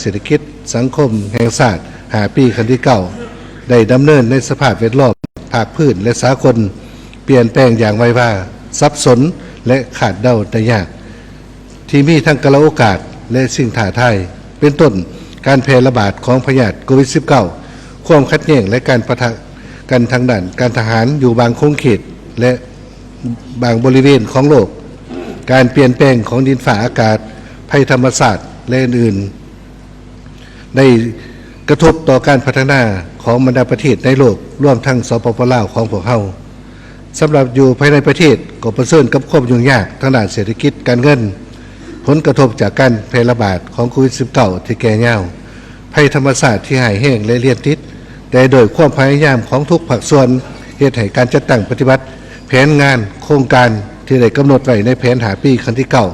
ເສດຖະກິດສັງຄົມແຫ່ງຊາດຫ້າປີຄັ້ງທີເກົ້າ ໄດ້ດຳເນີນໃນສະພາບແວດລ້ອມພາກພື້ນ ແລະ ສາກົນ ປ່ຽນແປງຢ່າງໄວວາ, ສັບສົນ ແລະ ຄາດເດົາໄດ້ຍາກ, ທີ່ມີທັງກາລະໂອກາດ ແລະ ສິ່ງທ້າທາຍ ເປັນຕົ້ນ ການແຜ່ລະບາດຂອງພະຍາດໂຄວິດສິບເກົ້າ, ຄວາມຂັດແຍ່ງ ແລະ ການປະທະກັນທາງດ້ານການທະຫານຢູ່ບາງຂົງເຂດ ແລະ ບາງບໍລິເວນຂອງໂລກ, ການປ່ຽນແປງຂອງດິນຟ້າອາກາດ, ໄພທຳມະຊາດ ແລະ ອື່ນໆ ໄດ້ກະທົບຕໍ່ການພັດທະນາຂອງບັນດາປະເທດໃນໂລກ, ລວມທັງ ສປປ ລາວ ຂອງພວກເຮົາ. ສຳລັບຢູ່ພາຍໃນປະເທດ ກໍປະເຊີນກັບຄວາມຫຍຸ້ງຍາກທາງດ້ານເສດຖະກິດການເງິນ, ຜົນກະທົບຈາກການແຜ່ລະບາດຂອງໂຄວິດສິບເກົ້າ ທີ່ແກ່ຍາວ, ໄພທຳມະຊາດທີ່ຮ້າຍແຮງ ແລະ ລຽນຕິດ, ແຕ່ດ້ວຍຄວາມພະຍາຍາມຂອງທຸກພາກສ່ວນ ເຮັດໃຫ້ການຈັດຕັ້ງປະຕິບັດແຜນງານໂຄງການທີ່ໄດ້ກຳນົດໄວ້ໃນແຜນຫ້າປີຄັ້ງທີເກົ້າ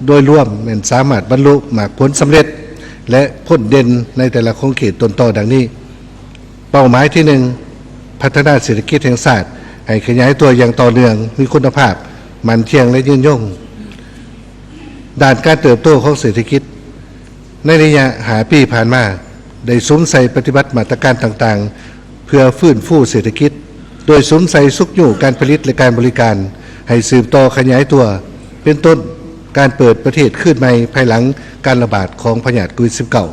ໂດຍລວມແມ່ນສາມາດບັນລຸໝາກຜົນສຳເລັດ ແລະ ພົ້ນເດັ່ນໃນແຕ່ລະຂົງເຂດຕົ້ນຕໍດັ່ງນີ້. ເປົ້າໝາຍທີໜຶ່ງ ພັດທະນາເສດຖະກິດແຫ່ງຊາດໃຫ້ຂະຫຍາຍຕົວຢ່າງຕໍ່ເນື່ອງ, ມີຄຸນນະພາບ, ໝັ້ນທ່ຽງ ແລະ ຍືນຍົງ. ດ້ານການເຕີບໂຕຂອງເສດຖະກິດໃນໄລຍະຫ້າປີຜ່ານມາ ໄດ້ສຸມໃສ່ປະຕິບັດມາດຕະການຕ່າງໆ ເພື່ອຟື້ນຟູເສດຖະກິດ, ໂດຍສຸມໃສ່ຊຸກຍູ້ການຜະລິດ ແລະ ການບໍລິການໃຫ້ສືບຕໍ່ຂະຫຍາຍຕົວ, ເປັນຕົ້ນ ການເປີດປະເທດຄືນໃໝ່ພາຍຫຼັງການລະບາດຂອງພະຍາດໂຄວິດສິບເກົ້າ,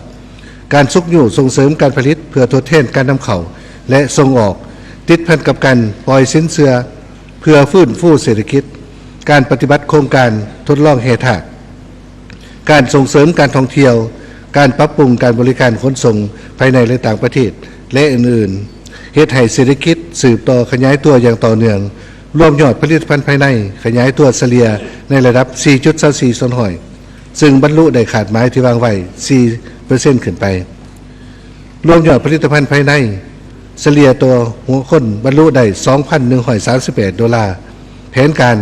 ການຊຸກຍູ້ສົ່ງເສີມການຜະລິດເພື່ອທົດແທນການນຳເຂົ້າ ແລະ ສົ່ງອອກ, ຕິດພັນກັບການປ່ອຍສິນເຊື່ອເພື່ອຟື້ນຟູເສດຖະກິດ, ການປະຕິບັດໂຄງການທົດລອງແຮ່ທາດ, ການສົ່ງເສີມການທ່ອງທ່ຽວ, ການປັບປຸງການບໍລິການຂົນສົ່ງພາຍໃນ ແລະ ຕ່າງປະເທດ ແລະ ອື່ນໆ ເຮັດໃຫ້ເສດຖະກິດສືບຕໍ່ຂະຫຍາຍຕົວຢ່າງຕໍ່ເນື່ອງ, ລວມຍອດຜະລິດຕະພັນພາຍໃນຂະຫຍາຍຕົວສະເລ່ຍໃນລະດັບສີ່ຈຸດຊາວສີ່ສ່ວນຮ້ອຍ ຊຶ່ງບັນລຸໄດ້ຄາດໝາຍທີ່ວາງໄວ້ສີ່ເປີເຊັນຂຶ້ນໄປ. ລວມຍອດຜະລິດຕະພັນພາຍໃນສະເລ່ຍຕໍ່ຫົວຄົນບັນລຸໄດ້ສອງພັນໜຶ່ງຮ້ອຍສາມສິບແປດໂດລາ, ແຜນການ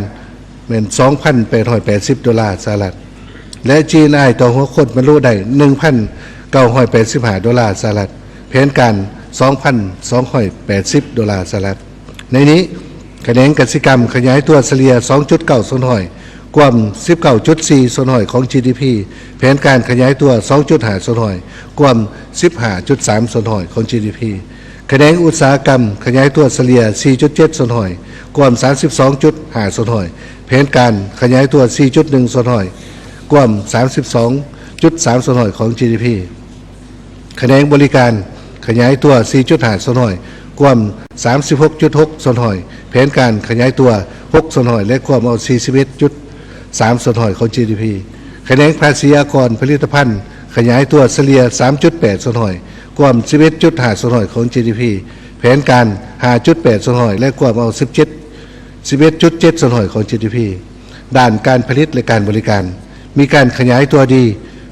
ແມ່ນສອງພັນແປດຮ້ອຍແປດສິບໂດລາສະຫະລັດ ແລະ ຈີເອັນໄອ ຕໍ່ຫົວຄົນບັນລຸໄດ້ໜຶ່ງພັນເກົ້າຮ້ອຍແປດສິບຫ້າໂດລາສະຫະລັດ, ແຜນການສອງພັນສອງຮ້ອຍແປດສິບໂດລາສະຫະລັດ. ໃນນີ້ ຂະແໜງກະສິກຳຂະຫຍາຍຕົວສະເລ່ຍສອງຈຸດເກົ້າສ່ວນຮ້ອຍ ກວມສິບເກົ້າຈຸດສີ່ສ່ວນຮ້ອຍຂອງ ຈີ ດີ ພີ, ແຜນການຂະຫຍາຍຕົວສອງຈຸດຫ້າສ່ວນຮ້ອຍ ກວມສິບຫ້າຈຸດສາມສ່ວນຮ້ອຍຂອງ ຈີ ດີ ພີ, ຂະແໜງອຸດສາຫະກຳຂະຫຍາຍຕົວສະເລ່ຍສີ່ຈຸດເຈັດສ່ວນຮ້ອຍ ກວມສາມສິບສອງຈຸດຫ້າສ່ວນຮ້ອຍ, ແຜນການຂະຫຍາຍຕົວສີ່ຈຸດໜຶ່ງສ່ວນຮ້ອຍ ກວມສາມສິບສອງຈຸດສາມສ່ວນຮ້ອຍຂອງ ຈີ ດີ ພີ. ຂະແໜງບໍລິການຂະຫຍາຍຕົວສີ່ຈຸດຫ້າສ່ວນຮ້ອຍ ກວມສາມສິບຫົກຈຸດຫົກສ່ວນຮ້ອຍ, ແຜນການຂະຫຍາຍຕົວຫົກສ່ວນຮ້ອຍ ແລະ ກວມເອົາສີ່ສິບເອັດຈຸດສາມສ່ວນຮ້ອຍຂອງ ຈີ ດີ ພີ. ຂະແໜງພາສີອາກອນຜະລິດຕະພັນຂະຫຍາຍຕົວສະເລ່ຍສາມຈຸດແປດສ່ວນຮ້ອຍ ກວມສິບເອັດຈຸດຫ້າສ່ວນຮ້ອຍຂອງ ຈີ ດີ ພີ, ແຜນການຫ້າຈຸດແປດສ່ວນຮ້ອຍ ແລະ ກວມເອົາສິບເຈັດ ສິບເອັດຈຸດເຈັດສ່ວນຮ້ອຍຂອງ ຈີ ດີ ພີ. ດ້ານການຜະລິດ ແລະ ການບໍລິການ ມີການຂະຫຍາຍຕົວດີ,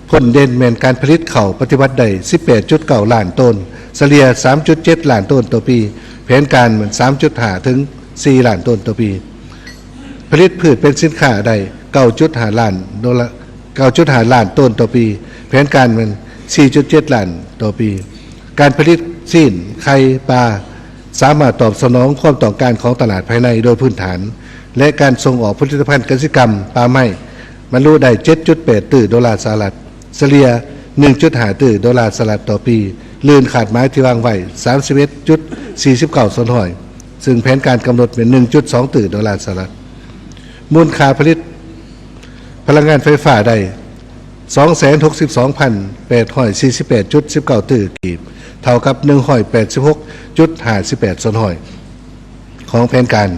ພົ້ນເດັ່ນແມ່ນການຜະລິດເຂົ້າປະຕິບັດໄດ້ສິບແປດຈຸດເກົ້າລ້ານໂຕນ, ສະເລ່ຍສາມຈຸດເຈັດລ້ານໂຕນຕໍ່ປີ, ແຜນການແມ່ນສາມຈຸດຫ້າເຖິງສີ່ລ້ານໂຕນຕໍ່ປີ. ຜະລິດພືດເປັນສິນຄ້າໄດ້ເກົ້າຈຸດຫ້າລ້ານໂດລາ, ເກົ້າຈຸດຫ້າລ້ານໂຕນຕໍ່ປີ, ແຜນການແມ່ນສີ່ຈຸດເຈັດລ້ານຕໍ່ປີ. ການຜະລິດຊີ້ນ, ໄຂ່, ປາ ສາມາດຕອບສະໜອງຄວາມຕ້ອງການຂອງຕະຫຼາດພາຍໃນໂດຍພື້ນຖານ ແລະ ການສົ່ງອອກຜະລິດຕະພັນກະສິກຳປ່າໄມ້ ບັນລຸໄດ້ເຈັດຈຸດແປດຕື້ໂດລາສະຫະລັດ, ສະເລ່ຍໜຶ່ງຈຸດຫ້າຕື້ໂດລາສະຫະລັດຕໍ່ປີ, ລື່ນຄາດໝາຍທີ່ວາງໄວ້ສາມສິບເອັດຈຸດສີ່ສິບເກົ້າສ່ວນຮ້ອຍ, ຊຶ່ງແຜນການກຳນົດເປັນໜຶ່ງຈຸດສອງຕື້ໂດລາສະຫະລັດ. ມູນຄ່າຜະລິດພະລັງງານໄຟຟ້າໄດ້ສອງແສນຫົກສິບສອງພັນແປດຮ້ອຍສີ່ສິບແປດຈຸດສິບເກົ້າຕື້ກີບ, ເທົ່າກັບໜຶ່ງຮ້ອຍແປດສິບຫົກຈຸດຫ້າສິບແປດສ່ວນຮ້ອຍຂອງແຜນການ,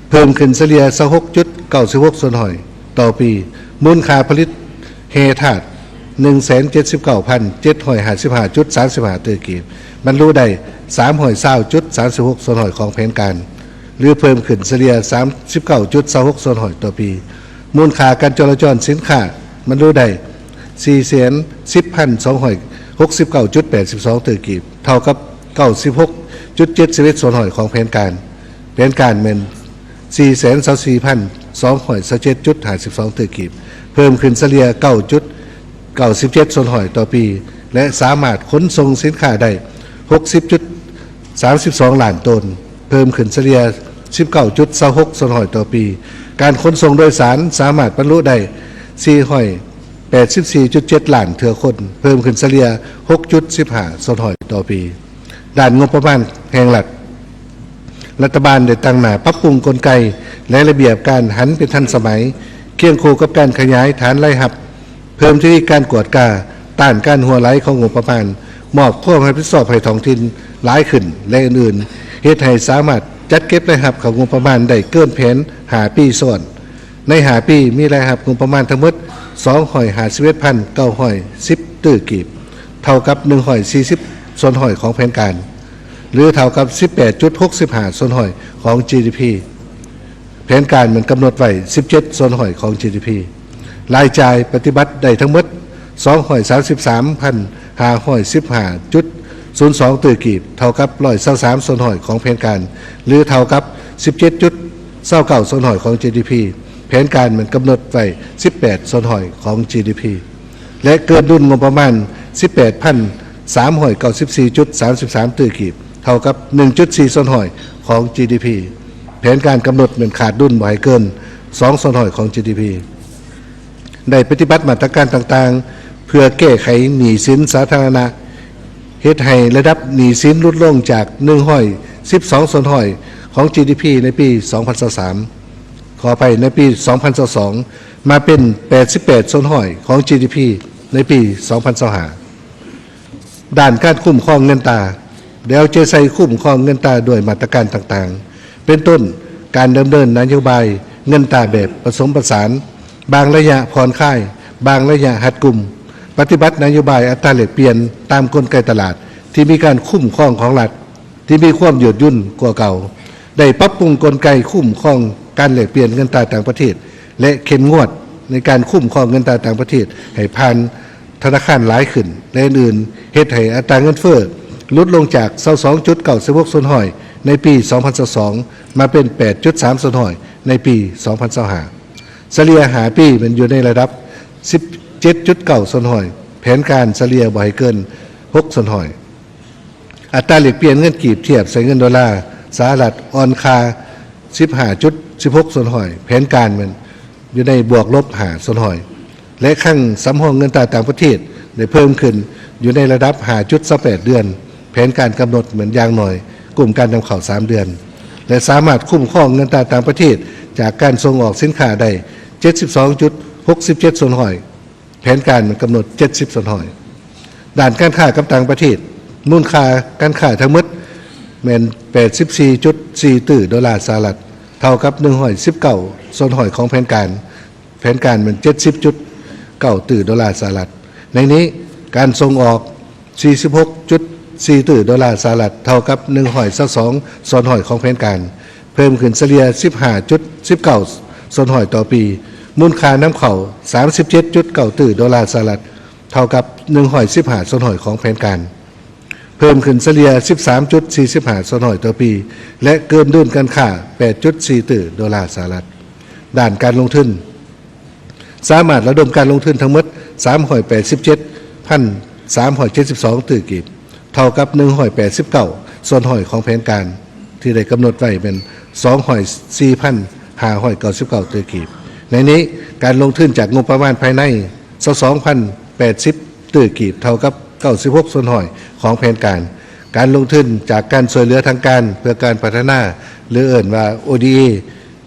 ເພີ່ມຂຶ້ນສະເລ່ຍຊາວຫົກຈຸດເກົ້າສິບຫົກສ່ວນຮ້ອຍຕໍ່ປີ. ມູນຄ່າຜະລິດແຮ່ທາດໜຶ່ງແສນເຈັດສິບເກົ້າພັນເຈັດຮ້ອຍຫ້າສິບຫ້າຈຸດສາມສິບຫ້າຕື້ກີບ, ບັນລຸໄດ້ສາມຮ້ອຍຊາວຈຸດສາມສິບຫົກສ່ວນຮ້ອຍຂອງແຜນການ ຫຼື ເພີ່ມຂຶ້ນສະເລ່ຍສາມສິບເກົ້າຈຸດຊາວຫົກສ່ວນຮ້ອຍຕໍ່ປີ. ມູນຄ່າການຈໍລະຈອນສິນຄ້າ ບັນລຸໄດ້ສີ່ແສນສິບພັນສອງຮ້ອຍຫົກສິບເກົ້າຈຸດແປດສິບສອງຕື້ກີບ, ເທົ່າກັບເກົ້າສິບຫົກຈຸດເຈັດສິບເອັດສ່ວນຮ້ອຍຂອງແຜນການ. ແຜນການແມ່ນສີ່ແສນຊາວສີ່ພັນສອງຮ້ອຍຊາວເຈັດຈຸດຫ້າສິບສອງຕື້ກີບ, ເພີ່ມຂຶ້ນສະເລ່ຍເກົ້າຈຸດເກົ້າສິບເຈັດສ່ວນຮ້ອຍຕໍ່ປີ ແລະ ສາມາດຂົນສົ່ງສິນຄ້າໄດ້ຫົກສິບຈຸດສາມສິບສອງລ້ານໂຕນ, ເພີ່ມຂຶ້ນສະເລ່ຍສິບເກົ້າຈຸດຊາວຫົກສ່ວນຮ້ອຍຕໍ່ປີ. ການຂົນສົ່ງໂດຍສານສາມາດບັນລຸໄດ້ສີ່ຮ້ອຍ ແປດສິບສີ່ຈຸດເຈັດລ້ານເທື່ອຄົນ, ເພີ່ມຂຶ້ນສະເລ່ຍຫົກຈຸດສິບຫ້າສ່ວນຮ້ອຍຕໍ່ປີ. ດ້ານງົບປະມານແຫ່ງລັດ, ລັດຖະບານໄດ້ຕັ້ງໜ້າປັບປຸງກົນໄກ ແລະ ລະບຽບການຫັນເປັນທັນສະໄໝ, ຄຽງຄູ່ກັບການຂະຫຍາຍຖານລາຍຮັບ, ເພີ່ມທະວີການກວດກາ, ຕ້ານການຮົ່ວໄຫຼຂອງງົບປະມານ, ມອບຄວາມຮັບຜິດຊອບໃຫ້ທ້ອງຖິ່ນຫຼາຍຂຶ້ນ ແລະ ອື່ນໆ, ເຮັດໃຫ້ສາມາດຈັດເກັບລາຍຮັບເຂົ້າງົບປະມານໄດ້ເກີນແຜນຫ້າປີຊ້ອນ. ໃນຫ້າປີ ມີລາຍຮັບງົບປະມານທັງໝົດສອງຮ້ອຍຫ້າສິບເອັດພັນເກົ້າຮ້ອຍສິບຕື້ກີບ, ເທົ່າກັບໜຶ່ງຮ້ອຍສີ່ສິບສ່ວນຮ້ອຍຂອງແຜນການ ຫຼື ເທົ່າກັບສິບແປດຈຸດຫົກສິບຫ້າສ່ວນຮ້ອຍຂອງ ຈີ ດີ ພີ. ແຜນການແມ່ນກຳນົດໄວ້ສິບເຈັດສ່ວນຮ້ອຍຂອງ ຈີ ດີ ພີ. ລາຍຈ່າຍປະຕິບັດໄດ້ທັງໝົດສອງຮ້ອຍສາມສິບສາມພັນຫ້າຮ້ອຍສິບຫ້າຈຸດສູນສອງຕື້ກີບ, ເທົ່າກັບຮ້ອຍຊາວສາມສ່ວນຮ້ອຍຂອງແຜນການ ຫຼື ເທົ່າກັບສິບເຈັດຈຸດຊາວເກົ້າສ່ວນຮ້ອຍຂອງ ຈີ ດີ ພີ. ແຜນການແມ່ນກຳນົດໄວ້ສິບແປດສ່ວນຮ້ອຍຂອງ ຈີ ດີ ພີ ແລະ ເກີນດຸນງົບປະມານສິບແປດພັນສາມຮ້ອຍເກົ້າສິບສີ່ຈຸດສາມສິບສາມຕື້ກີບ, ເທົ່າກັບໜຶ່ງຈຸດສີ່ສ່ວນຮ້ອຍຂອງ ຈີ ດີ ພີ. ແຜນການກຳນົດແມ່ນຂາດດຸນບໍ່ໃຫ້ເກີນສອງສ່ວນຮ້ອຍຂອງ ຈີ ດີ ພີ. ໄດ້ປະຕິບັດມາດຕະການຕ່າງໆ ເພື່ອແກ້ໄຂໜີ້ສິນສາທາລະນະ, ເຮັດໃຫ້ລະດັບໜີ້ສິນຫຼຸດລົງຈາກໜຶ່ງຮ້ອຍສິບສອງສ່ວນຮ້ອຍຂອງ ຈີ ດີ ພີ ໃນປີສອງພັນຊາວສາມ, ຂໍອະໄພ, ໃນປີສອງພັນຊາວສອງ ມາເປັນແປດສິບແປດສ່ວນຮ້ອຍຂອງ ຈີ ດີ ພີ ໃນປີສອງພັນຊາວຫ້າ. ດ້ານການຄຸ້ມຄອງເງິນຕາ, ໄດ້ເອົາໃຈໃສ່ຄຸ້ມຄອງເງິນຕາດ້ວຍມາດຕະການຕ່າງໆ ເປັນຕົ້ນ ການດຳເນີນນະໂຍບາຍເງິນຕາແບບປະສົມປະສານ, ບາງໄລຍະຜ່ອນຄາຍ, ບາງໄລຍະຮັດກຸມ, ປະຕິບັດນະໂຍບາຍອັດຕາແລກປ່ຽນຕາມກົນໄກຕະຫຼາດທີ່ມີການຄຸ້ມຄອງຂອງລັດ ທີ່ມີຄວາມຍືດຫຍຸ່ນກວ່າເກົ່າ, ໄດ້ປັບປຸງກົນໄກຄຸ້ມຄອງການແລກປ່ຽນເງິນຕາຕ່າງປະເທດ ແລະ ເຂັ້ມງວດໃນການຄຸ້ມຄອງເງິນຕາຕ່າງປະເທດໃຫ້ຜ່ານ ທະນາຄານຫຼາຍຂຶ້ນ ແລະ ອື່ນໆ, ເຮັດໃຫ້ອັດຕາເງິນເຟີ້ຫຼຸດລົງຈາກຊາວສອງຈຸດເກົ້າສິບຫົກສ່ວນຮ້ອຍໃນປີສອງພັນຊາວສອງ ມາເປັນແປດຈຸດສາມສ່ວນຮ້ອຍໃນປີສອງພັນຊາວຫ້າ. ສະເລ່ຍຫ້າປີແມ່ນຢູ່ໃນລະດັບສິບເຈັດຈຸດເກົ້າສ່ວນຮ້ອຍ, ແຜນການສະເລ່ຍບໍ່ໃຫ້ເກີນຫົກສ່ວນຮ້ອຍ. ອັດຕາແລກປ່ຽນເງິນກີບທຽບໃສ່ເງິນໂດລາສະຫະລັດອ່ອນຄ່າສິບຫ້າຈຸດສິບຫົກສ່ວນຮ້ອຍ, ແຜນການແມ່ນຢູ່ໃນບວກລົບຫ້າສ່ວນຮ້ອຍ. ແລະ ຄັງສຳຮອງເງິນຕາຕ່າງປະເທດໄດ້ເພີ່ມຂຶ້ນຢູ່ໃນລະດັບຫ້າຈຸດສອງແປດເດືອນ, ແຜນການກຳນົດແມ່ນຢ່າງໜ້ອຍກຸ່ມການນຳເຂົ້າສາມເດືອນ ແລະ ສາມາດຄຸ້ມຄອງເງິນຕາຕ່າງປະເທດຈາກການສົ່ງອອກສິນຄ້າໄດ້ເຈັດສິບສອງຈຸດຫົກສິບເຈັດສ່ວນຮ້ອຍ, ແຜນການແມ່ນກຳນົດເຈັດສິບສ່ວນຮ້ອຍ. ດ້ານການຄ້າກັບຕ່າງປະເທດ, ມູນຄ່າການຄ້າທັງໝົດແມ່ນແປດສິບສີ່ຈຸດສີ່ຕື້ໂດລາສະຫະລັດ, ເທົ່າກັບໜຶ່ງຮ້ອຍສິບເກົ້າສ່ວນຮ້ອຍຂອງແຜນການ. ແຜນການແມ່ນເຈັດສິບຈຸດເກົ້າຕື້ໂດລາສະຫະລັດ. ໃນນີ້, ການສົ່ງອອກສີ່ສິບຫົກຈຸດສີ່ຕື້ໂດລາສະຫະລັດ, ເທົ່າກັບໜຶ່ງຮ້ອຍຊາວສອງສ່ວນຮ້ອຍຂອງແຜນການ, ເພີ່ມຂຶ້ນສະເລ່ຍສິບຫ້າຈຸດສິບເກົ້າສ່ວນຮ້ອຍຕໍ່ປີ. ມູນຄ່ານຳເຂົ້າສາມສິບເຈັດຈຸດເກົ້າຕື້ໂດລາສະຫະລັດ, ເທົ່າກັບໜຶ່ງຮ້ອຍສິບຫ້າສ່ວນຮ້ອຍຂອງແຜນການ. ເພີ່ມຂຶ້ນສະເລ່ຍສິບສາມຈຸດສີ່ສິບຫ້າສ່ວນຮ້ອຍຕໍ່ປີ ແລະ ເກີນດຸນການຄ້າແປດຈຸດສີ່ຕື້ໂດລາສະຫະລັດ. ດ້ານການລົງທຶນ, ສາມາດລະດົມການລົງທຶນທັງໝົດສາມຮ້ອຍແປດສິບເຈັດພັນສາມຮ້ອຍເຈັດສິບສອງຕື້ກີບ, ເທົ່າກັບໜຶ່ງຮ້ອຍແປດສິບເກົ້າສ່ວນຮ້ອຍຂອງແຜນການ ທີ່ໄດ້ກຳນົດໄວ້ແມ່ນສອງຮ້ອຍສີ່ພັນຫ້າຮ້ອຍເກົ້າສິບເກົ້າຕື້ກີບ. ໃນນີ້, ການລົງທຶນຈາກງົບປະມານພາຍໃນ ຊາວສອງພັນແປດສິບຕື້ກີບ, ເທົ່າກັບເກົ້າສິບຫົກສ່ວນຮ້ອຍຂອງແຜນການ. ການລົງທຶນຈາກການຊ່ວຍເຫຼືອທາງການເພື່ອການພັດທະນາ ຫຼື ເອີ້ນວ່າ ໂອ ດີ ເອ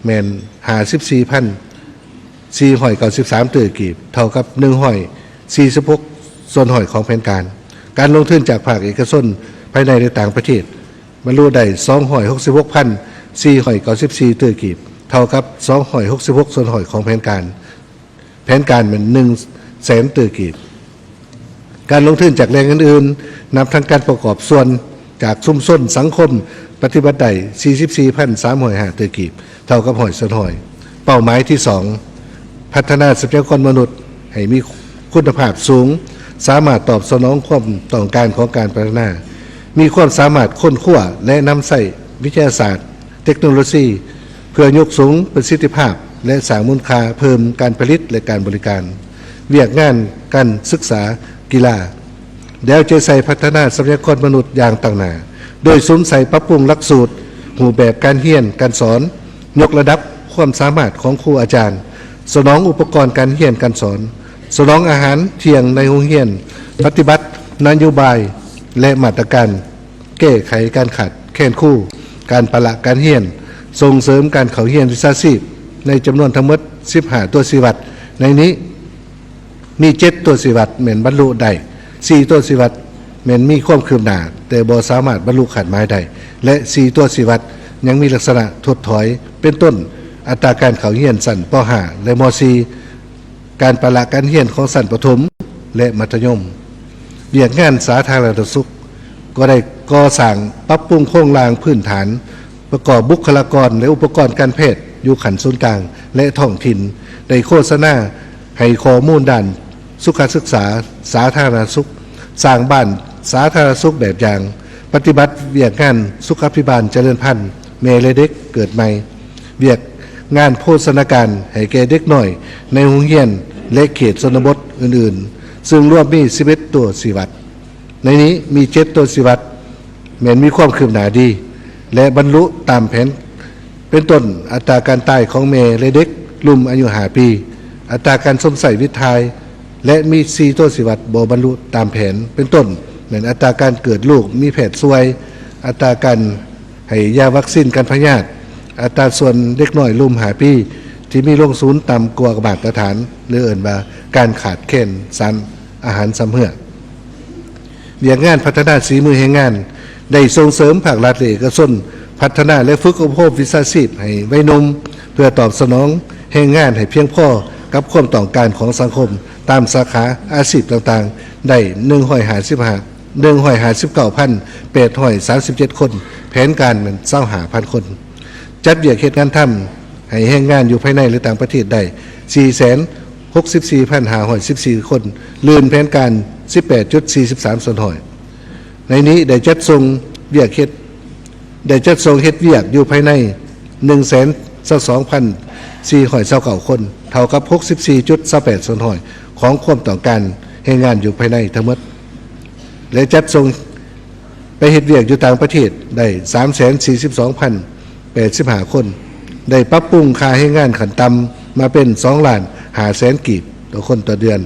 ແມ່ນຫ້າສິບສີ່ພັນສີ່ຮ້ອຍເກົ້າສິບສາມຕື້ກີບ, ເທົ່າກັບໜຶ່ງຮ້ອຍສີ່ສິບຫົກສ່ວນຮ້ອຍຂອງແຜນການ. ການລົງທຶນຈາກພາກເອກະຊົນພາຍໃນ ແລະ ຕ່າງປະເທດ ບັນລຸໄດ້ສອງຮ້ອຍຫົກສິບຫົກພັນສີ່ຮ້ອຍເກົ້າສິບສີ່ຕື້ກີບ, ເທົ່າກັບສອງຮ້ອຍຫົກສິບຫົກສ່ວນຮ້ອຍຂອງແຜນການ. ແຜນການແມ່ນໜຶ່ງແສນຕື້ກີບ. ການລົງທຶນຈາກແຫຼ່ງອື່ນໆ ນັບທັງການປະກອບສ່ວນຈາກຊຸມຊົນສັງຄົມ ປະຕິບັດໄດ້ສີ່ສິບສີ່ພັນສາມຮ້ອຍຫ້າຕື້ກີບ, ເທົ່າກັບຮ້ອຍສ່ວນຮ້ອຍ. ເປົ້າໝາຍທີສອງ, ພັດທະນາຊັບພະຍາກອນມະນຸດໃຫ້ມີຄຸນນະພາບສູງ, ສາມາດຕອບສະໜອງຄວາມຕ້ອງການຂອງການພັດທະນາ, ມີຄວາມສາມາດຄົ້ນຄວ້າ ແລະ ນຳໃຊ້ວິທະຍາສາດ, ເຕັກໂນໂລຊີ ເພື່ອຍົກສູງປະສິດທິພາບ ແລະ ສ້າງມູນຄ່າເພີ່ມການຜະລິດ ແລະ ການບໍລິການ, ວຽກງານການສຶກສາ, ກິລາ, ແລ້ວໃຈໃສ່ພັດທະນາຊັບພະຍາກອນມະນຸດຢ່າງຕັ້ງໜ້າ, ໂດຍສຸມໃສ່ປັບປຸງຫຼັກສູດ, ຮູບແບບການຮຽນການສອນ, ຍົກລະດັບຄວາມສາມາດຂອງຄູອາຈານ, ສະໜອງອຸປະກອນການຮຽນການສອນ, ສະໜອງອາຫານທ່ຽງໃນໂຮງຮຽນ, ປະຕິບັດນະໂຍບາຍ ແລະ ມາດຕະການແກ້ໄຂການຂາດແຄນຄູ, ການປະລະການຮຽນ, ສົ່ງເສີມການເຂົ້າຮຽນວິຊາຊີບ ໃນຈຳນວນທັງໝົດສິບຫ້າຕົວຊີ້ວັດ. ໃນນີ້ມີເຈັດຕົວຊີ້ວັດແມ່ນບັນລຸໄດ້, ສີ່ຕົວຊີ້ວັດແມ່ນມີຄວາມຄືບໜ້າ ແຕ່ບໍ່ສາມາດບັນລຸຄາດໝາຍໄດ້ ແລະ ສີ່ຕົວຊີ້ວັດຍັງມີລັກສະນະຖົດຖອຍ ເປັນຕົ້ນ ອັດຕາການເຂົ້າຮຽນຊັ້ນ ປໍຫ້າ ແລະ ມໍສີ່, ການປະລະການຮຽນຂອງຊັ້ນປະຖົມ ແລະ ມັດທະຍົມ. ວຽກງານສາທາລະນະສຸກກໍໄດ້ກໍ່ສ້າງປັບປຸງໂຄງລ່າງພື້ນຖານ ປະກອບບຸກຄະລາກອນ ແລະ ອຸປະກອນການແພດຢູ່ຂັ້ນສູນກາງ ແລະ ທ້ອງຖິ່ນ, ໄດ້ໂຄສະນາໃຫ້ຂໍ້ມູນດ້ານສຸຂະສຶກສາສາທາລະນະສຸກ, ສ້າງບ້ານສາທາລະນະສຸກແບບຢ່າງ, ປະຕິບັດວຽກງານສຸຂາພິບານຈະເລີນພັນແມ່ ແລະ ເດັກເກີດໃໝ່, ວຽກງານໂພຊະນາການໃຫ້ແກ່ເດັກນ້ອຍໃນໂຮງຮຽນ ແລະ ເຂດຊົນນະບົດອື່ນໆ, ເຊິ່ງລວມມີສິບເອັດຕົວຊີ້ວັດ. ໃນນີ້ມີເຈັດຕົວຊີ້ວັດແມ່ນມີຄວາມຄືບໜ້າດີ ແລະ ບັນລຸຕາມແຜນ ເປັນຕົ້ນ ອັດຕາການຕາຍຂອງແມ່ ແລະ ເດັກລຸ່ມອາຍຸຫ້າປີ, ອັດຕາການຊົມໃຊ້ວິດຖ່າຍ ແລະ ມີສີ່ຕົວຊີ້ວັດບໍ່ບັນລຸຕາມແຜນ ເປັນຕົ້ນ ແມ່ນອັດຕາການເກີດລູກມີແພດຊ່ວຍ, ອັດຕາການໃຫ້ຢາວັກຊີນກັນພະຍາດ, ອັດຕາສ່ວນເດັກນ້ອຍລຸ່ມຫ້າປີທີ່ມີລົງສູນຕ່ຳກວ່າມາດຕະຖານ ຫຼື ເອີ້ນວ່າການຂາດແຄນສານອາຫານຊຳເຮື້ອ. ວຽກງານພັດທະນາສີມືແຮງງານ ໄດ້ສົ່ງເສີມພາກລັດ ແລະ ເອກະຊົນ ພັດທະນາ ແລະ ຝຶກອົບຮົມວິຊາຊີບໃຫ້ໄວໜຸ່ມ ເພື່ອຕອບສະໜອງແຮງງານໃຫ້ພຽງພໍກັບຄວາມຕ້ອງການຂອງສັງຄົມ ຕາມສາຂາອາຊີບຕ່າງໆ ໄດ້ໜຶ່ງຮ້ອຍຫ້າສິບຫ້າ ໜຶ່ງຮ້ອຍຫ້າສິບເກົ້າພັນແປດຮ້ອຍສາມສິບເຈັດຄົນ, ແຜນການແມ່ນຊາວຫ້າພັນຄົນ. ຈັດວຽກເຮັດງານທຳໃຫ້ແຮງງານຢູ່ພາຍໃນ ແລະ ຕ່າງປະເທດໄດ້ສີ່ແສນຫົກສິບສີ່ພັນຫ້າຮ້ອຍສິບສີ່ຄົນ, ລື່ນແຜນການສິບແປດຈຸດສີ່ສິບສາມສ່ວນຮ້ອຍ. ໃນນີ້ໄດ້ຈັດສົ່ງວຽກເຮັດ ໄດ້ຈັດສົ່ງເຮັດວຽກຢູ່ພາຍໃນໜຶ່ງແສນຊາວສອງພັນສີ່ຮ້ອຍຊາວເກົ້າຄົນ, ເທົ່າກັບຫົກສິບສີ່ຈຸດຊາວແປດສ່ວນຮ້ອຍຂອງຄວາມຕ້ອງການແຮງງານຢູ່ພາຍໃນທັງໝົດ ແລະ ຈັດສົ່ງໄປເຮັດວຽກຢູ່ຕ່າງປະເທດໄດ້ສາມແສນສີ່ສິບສອງພັນແປດສິບຫ້າຄົນ, ໄດ້ປັບປຸງຄ່າແຮງງານຂັ້ນຕ່ຳມາເປັນສອງລ້ານຫ້າແສນກີບຕໍ່ຄົນຕໍ່ເດືອນ